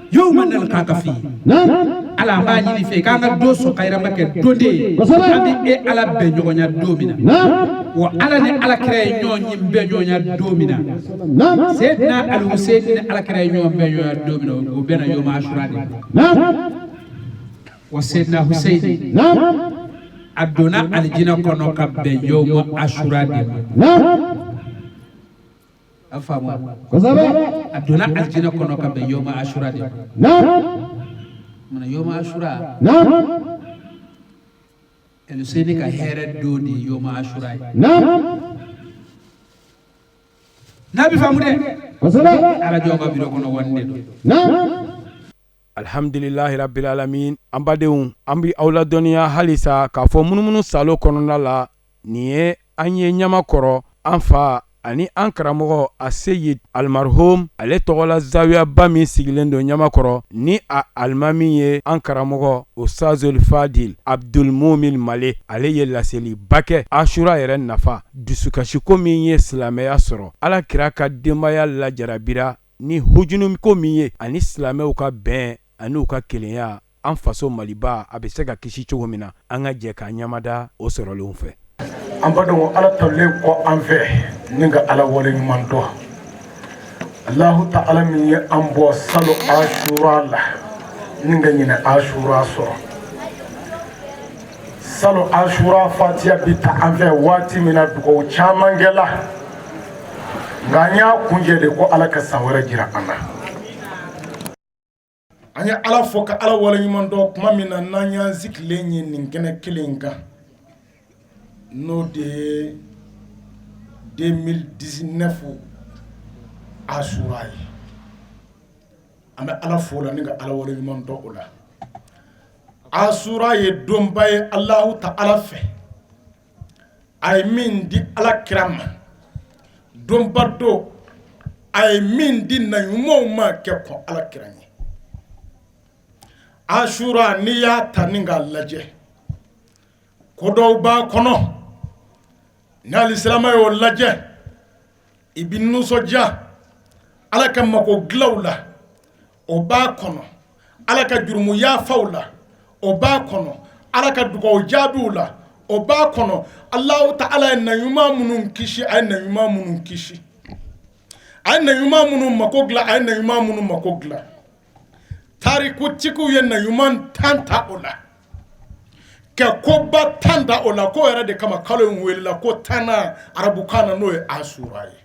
yawma nalqaka fi. Ala, an b'a ɲini fɛ k'an ka don sɔn kayirama kɛ don de ye an bɛ e Ala bɛn ɲɔgɔnya don min na. Wa Ala ni Ala kira ye ɲɔgɔn ye bɛn ɲɔgɔnya don min na, Seydina Al-Hussein ni Ala kira ye ɲɔgɔn bɛn ɲɔgɔnya don min na, o bɛnna yawma Ashura de ma. Wa Seydina Hussein a donna alijinɛ kɔnɔ ka bɛn yawma Ashura de ma. A faamu? A donna alijinɛ kɔnɔ ka bɛn yawma Ashura de ma. Munna yawma Ashura? Hussein ka hɛrɛ don de ye yawma Ashura ye. N'a bɛ faamu dɛ, ala jɔn ka biro kɔnɔ wani de don. Alhamdulilahi rabbil alamin. An badenw, an bɛ aw ladɔnniya halisa k'a fɔ munumunu salo kɔnɔna la, nin ye an ye Ɲamakɔrɔ, an fa ani an karamɔgɔ Aseyid Almarhum ale tɔgɔla zawiyaba min sigilen don Ɲamakɔrɔ, ni a alimami ye an karamɔgɔ Ustazul Fadil Abdulmumin Male. Ale ye laseliba kɛ Asura yɛrɛ nafa, dusukasiko min ye silamɛya sɔrɔ, Ala kira ka denbaya lajarabira ni hujunuko min ye, ani silamɛw ka bɛn ani u ka kelenya, an faso Maliba a bɛ se ka kisi cogo min na. An ka jɛ k'an ɲamada o sɔrɔlenw fɛ. An badenw, Ala tanulen kɔ an fɛ ni ka Ala wale ɲuman dɔn, Alahu taala min ye an bɔ salon Asura la ni ka ɲinɛ Asura sɔrɔ. Salon Asura fatiya bi ta an fɛ waati min na, dugawu caman kɛla, nka an y'a kuncɛ de ko Ala ka san wɛrɛ jira an na. An ye Ala fo ka Ala waleɲuman dɔn tuma min na n'an y'an sigilen ye nin kɛnɛ kelen in kan, n'o de ye 2019 Asura ye. An bɛ Ala fo o la ni ka Ala waleɲuman dɔn o la. Asura ye donba ye Alahu taala fɛ, a ye min di Ala kira ma, donba don a ye min di naɲumanw ma kɛ kɔn Ala kira ɲɛ. Asura n'i y'a ta ni k'a lajɛ ko dɔw b'a kɔnɔ ni alisilamɛ y'o lajɛ i bɛ nisɔndiya ala ka mako dilanw la o b'a kɔnɔ ala ka jurumu yafaw la o b'a kɔnɔ ala ka dugaw jaabiw la o b'a kɔnɔ Alahu taala ye naɲuman minnu kisi a ye naɲuman minnu kisi a ye naɲuman minnu mako dilan a ye naɲuman minnu mako dilan tarikutigiw ye naɲuman 10 ta o la ka koba 10 ta o la k'o yɛrɛ de kama kalo in welela ko tannan arabukan na n'o ye asura ye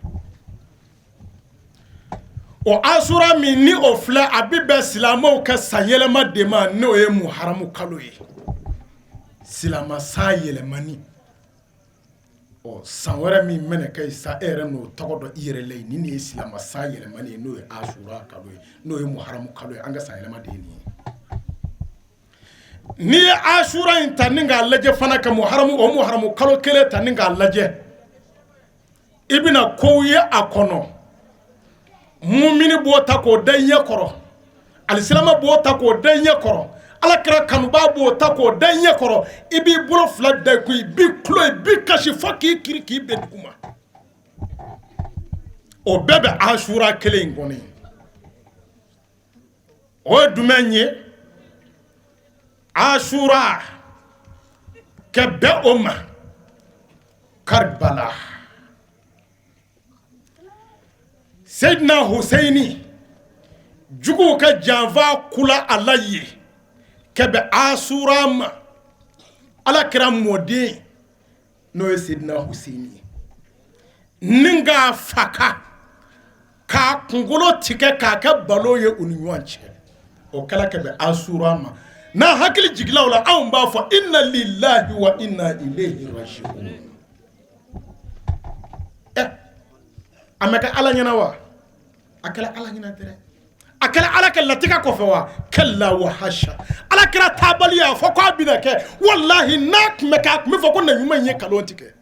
o asura min ni o filɛ a bɛ bɛn silamɛw ka sanyɛlɛma de ma n'o ye muharamu kalo ye silamɛ san yɛlɛmani ɔ san wɛrɛ min mɛnɛ kɛ sa e yɛrɛ n'o tɔgɔ dɔn i yɛrɛ la nin de ye silamɛ san yɛlɛmani ye n'o ye asura kalo ye n'o ye muharamu kalo ye an ka san yɛlɛma de ye nin ye n'i ye asura in ta ni k'a lajɛ fana ka muharamu o muharamu kalo kelen ta ni k'a lajɛ i bɛna kow ye a kɔnɔ mumini b'o ta k'o da i ɲɛ kɔrɔ alisilama b'o ta k'o da i ɲɛ kɔrɔ ala kira kanubaa b'o ta k'o da i ɲɛ kɔrɔ i b'i bolo fila da i kun i b'i kulo i b'i kasi fo k'i kiri k'i ben duguma o bɛɛ bɛ asura kelen in kɔnɔ o ye jumɛn ye asura ka bɛn o ma karibala Seyidina Huseyini juguw ka janfa kula a la yen ka bɛn asura ma ala kira mɔden n'o ye Seyidina Huseyini ye ni k'a faga k'a kunkolo tigɛ k'a kɛ balo ye u ni ɲɔgɔn cɛ o kɛla ka bɛn asura ma n'an hakili jigila o la anw b'a fɔ inna lillahi wa inna ilayhi rajiun a ma kɛ ala ɲɛna wa a kɛra ala ɲɛna dɛ a kɛra ala ka latigɛ kɔfɛ wa kalla wa hasha ala kira taabali y'a fɔ k'a bɛna kɛ walahi n'a tun bɛ kɛ a tun bɛ fɔ ko na ɲuman in ye nkalon tigɛ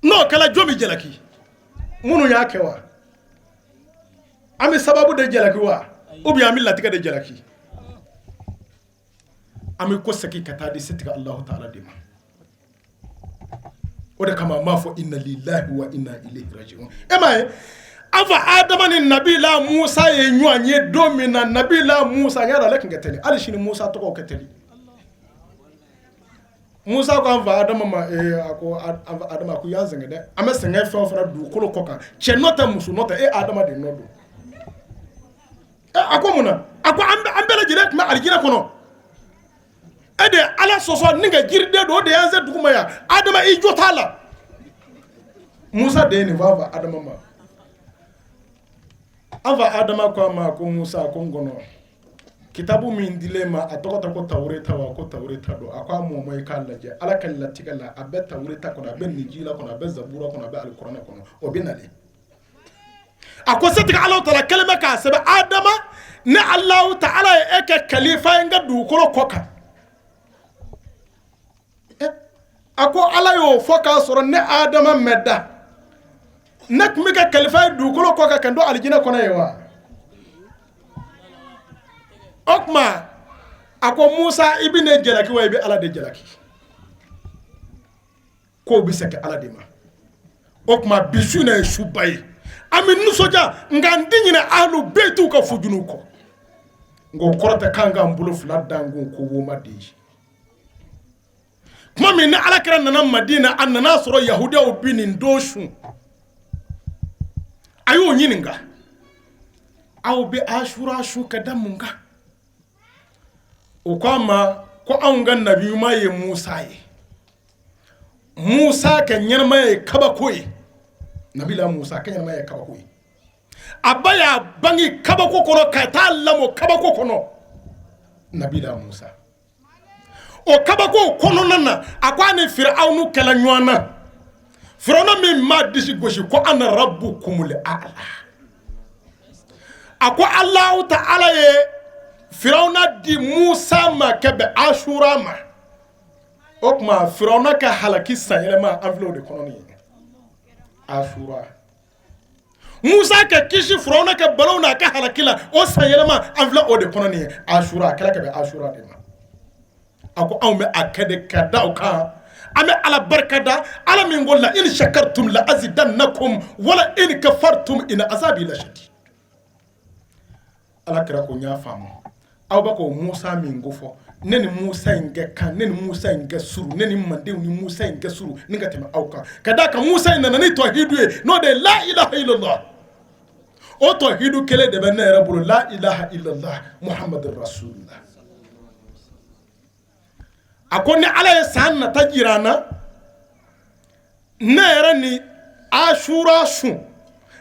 n'o kɛra jɔn bɛ jalaki minnu y'a kɛ wa an bɛ sababu de jalaki wa ou bien an bɛ latigɛ de jalaki an bɛ ko segin ka taa di setigi Alahu taala de ma o de kama an b'a fɔ inna lillahi wa inna ilayhi rajiun e m'a ye an fa Adama ni nabila Musa ye ɲɔgɔn ye don min na nabila Musa y'a dɔn ale tun ka teli hali sini Musa tɔgɔw ka teli Musa ko an fa Adama ma ee a ko an fa Adama ko i y'an sɛgɛn dɛ an bɛ sɛgɛn fɛn o fɛn na dugukolo kɔ kan cɛ nɔ tɛ muso nɔ tɛ e Adama de nɔ don a ko mun na a ko an bɛɛ lajɛlen tun bɛ alijinɛ kɔnɔ e de ye ala sɔsɔ ni ka jiriden dun o de y'an se dugu ma yan adama i jo t'a la musa de ye nin fɔ an fa adama ma an fa adama ko a ma ko musa ko n kɔnɔ kitabu min dilen ma a tɔgɔ tɛ ko tawureta wa ko tawureta don a ko a mɔmɔ i k'a lajɛ ala ka latigɛ la a bɛ tawureta kɔnɔ a bɛ nijila kɔnɔ a bɛ zabura kɔnɔ a bɛ alikuranɛ kɔnɔ o bɛ nalen a ko setigi Alahu taala kɛlen bɛ k'a sɛbɛn Adama ne Alahu taala ye e kɛ kalifa ye n ka dugukolo kɔ kan a ko Ala y'o fɔ k'a sɔrɔ ne Adama mɛ da ne tun bɛ kɛ kalifa ye dugukolo kɔ kan ka n to alijinɛ kɔnɔ yen wa o tuma a ko Musa i bɛ ne jalaki wa i bɛ Ala de jalaki kow bɛ segin ala de ma o tuma bi su in ye suba ye an bɛ nisɔndiya nka an tɛ ɲinɛ alu beyitiw ka fujunu kɔ nka o kɔrɔ tɛ k'an k'an bolo fila d'an kun ko woma de ye tuma min ni alakira nana madina a nana sɔrɔ yahudiyaw bi nin don sun a y'o ɲininka aw bɛ asura sun ka da mun kan o ko a ma ko anw ka nabi ɲuman ye musa ye musa ka ɲɛnamaya ye kabako ye nabila musa ka ɲɛnamaya ye kabako ye a ba y'a bange kabako kɔnɔ ka taa lamɔ kabako kɔnɔ nabila musa o kabako kɔnɔna na a ko a ni firawunu kɛla ɲɔgɔn na firawuna min m'a disi gosi ko ana rabbukumul a'la a ko alahu ta'ala ye firawuna di musa ma ka bɛn asura ma o tuma firawuna ka halaki sanyɛlɛma an filɛ o de kɔnɔ nin ye asura Musa ka kisi Firawuna ka balaw n'a ka halaki la, o san yɛlɛma an filɛ o de kɔnɔ nin ye. Asura a kɛra ka bɛn Asura de ma. A ko anw bɛ a kɛ de ka da o kan, an bɛ Ala barika da, Ala min ko la in shakartum la azidannakum wala in kafartum ina azabi la shadid. Ala kira ko n y'a faamu, aw bɛ k'o Musa min ko fɔ, ne ni Musa in kɛ kan, ne ni Musa in kɛ surun, ne ni mandenw ni Musa in kɛ surun ni ka tɛmɛ aw kan, ka d'a kan Musa in nana ni tɔhidu ye, n'o de ye la ilaha illallah. O tɔhidu kelen de bɛ ne yɛrɛ bolo, la ilaha illallah muhammadu rasulullah. A ko ni Ala ye san nata jira an na, ne yɛrɛ ni Asura sun,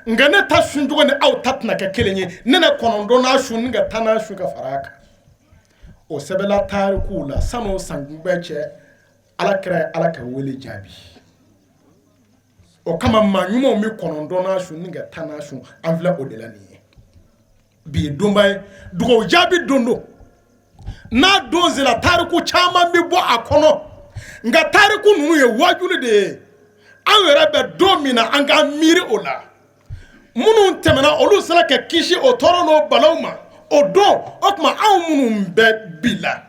nka ne ta sun cogo ni aw ta tɛna kɛ kelen ye. Ne na 9nan sun ni ka 10nan sun ka fara a kan. O sɛbɛnla tarikuw la san'o sankunbɛn cɛ, Ala kira ye Ala ka wele jaabi. O kama maa ɲumanw bɛ 9nan sun ni ka 10nan sun. An filɛ o de la nin ye. Bi ye donba ye, dugawu jaabi don don. N'a don sera, tariku caman bɛ bɔ a kɔnɔ, nka tariku ninnu ye wajuli de ye. An yɛrɛ bɛ don min na, an k'an miiri o la. Minnu tɛmɛna, olu sera ka kisi o tɔɔrɔ n'o balaw ma o don. O tuma anw minnu bɛ bi la,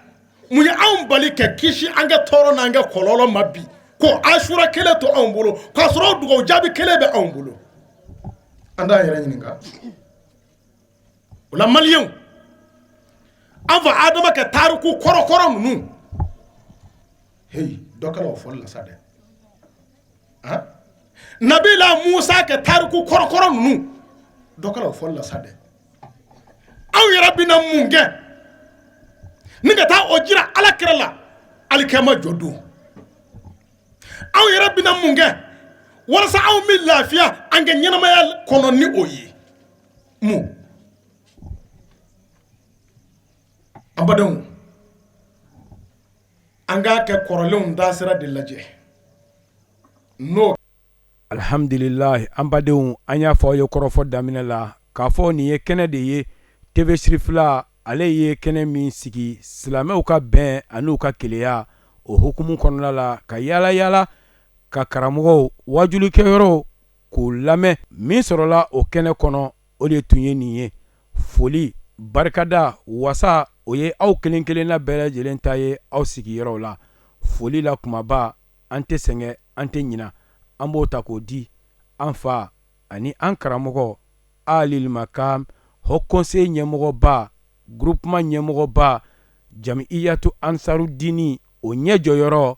mun ye anw bali ka kisi an ka tɔɔrɔ n'an ka kɔlɔlɔ ma bi, ko Asura kelen to anw bolo, k'a sɔrɔ dugawu jaabi kelen bɛ anw bolo? An t'an yɛrɛ ɲininka o la. Maliyɛnw, an fa Adama ka tariku kɔrɔkɔrɔ ninnu, heyi, dɔ kɛra o fɔli la sa dɛ. Han, Nabila Musa ka tariku kɔrɔkɔrɔ ninnu, dɔ kɛra o fɔli la sa dɛ. Anw yɛrɛ bɛna mun kɛ ni ka taa o jira Ala kira la alikiyama jɔ don? Anw yɛrɛ bɛna mun kɛ walasa anw bɛ lafiya an ka ɲɛnamaya kɔnɔ ni o ye mun? An badenw, an k'a kɛ kɔrɔlenw taasira de lajɛ n'o. Alhamdulilahi, an badenw, an y'a fɔ aw ye kɔrɔfɔ daminɛ la k'a fɔ nin ye kɛnɛ de ye, TV Sirifila ale ye kɛnɛ min sigi silamɛw ka bɛn an'u ka kelenya o hukumu kɔnɔna la, ka yaala yaala ka karamɔgɔw wajulikɛyɔrɔw k'u lamɛn. Min sɔrɔla o kɛnɛ kɔnɔ, o de tun ye nin ye. Foli, barikada, wasa, o ye aw kelen kelenna bɛɛ lajɛlen ta ye aw sigiyɔrɔw la. Foli la kumaba, an tɛ sɛgɛn, an tɛ ɲina, an b'o ta k'o di an fa ani an karamɔgɔ Alil Makam, Haut Conseil ɲɛmɔgɔba, groupement ɲɛmɔgɔba, Jamiyatu Ansarudini o ɲɛ jɔyɔrɔ,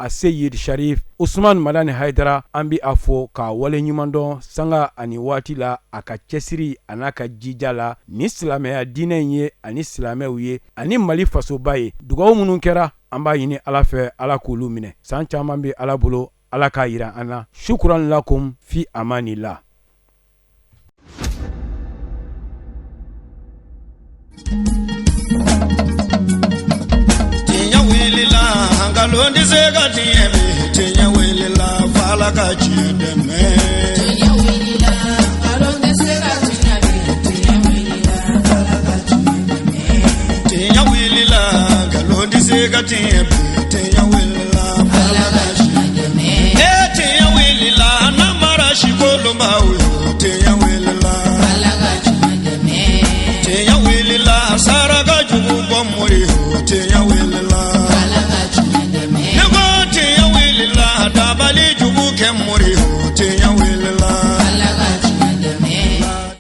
a Seyid Sharif Usman Madani Hayidara. An bɛ a fo k'a wale ɲuman dɔn sanga ani waati la, a ka cɛsiri a n'a ka jija la ni silamɛya diinɛ in ye ani silamɛw ye ani Mali fasoba ye. Dugawu minnu kɛra, an b'a ɲini Ala fɛ, Ala k'olu minɛ. San caman bɛ Ala bolo, Ala k'a jira an na. Sukuran lakum fi amanillah. Tiɲɛ wulila, nkalon tɛ se ka tiɲɛ bi. Tiɲɛ wulila, f'Ala ka tiɲɛ dɛmɛ. Tiɲɛ wulila, nkalon tɛ se ka tiɲɛ bi. Tiɲɛ wulila, f'Ala ka tiɲɛ dɛmɛ. Tiɲɛ wulila, nkalon tɛ se ka tiɲɛ bi. Tiɲɛ wulila, f'Ala ka tiɲɛ dɛmɛ. Ee, tiɲɛ wulila, namara sikolonbaw ye.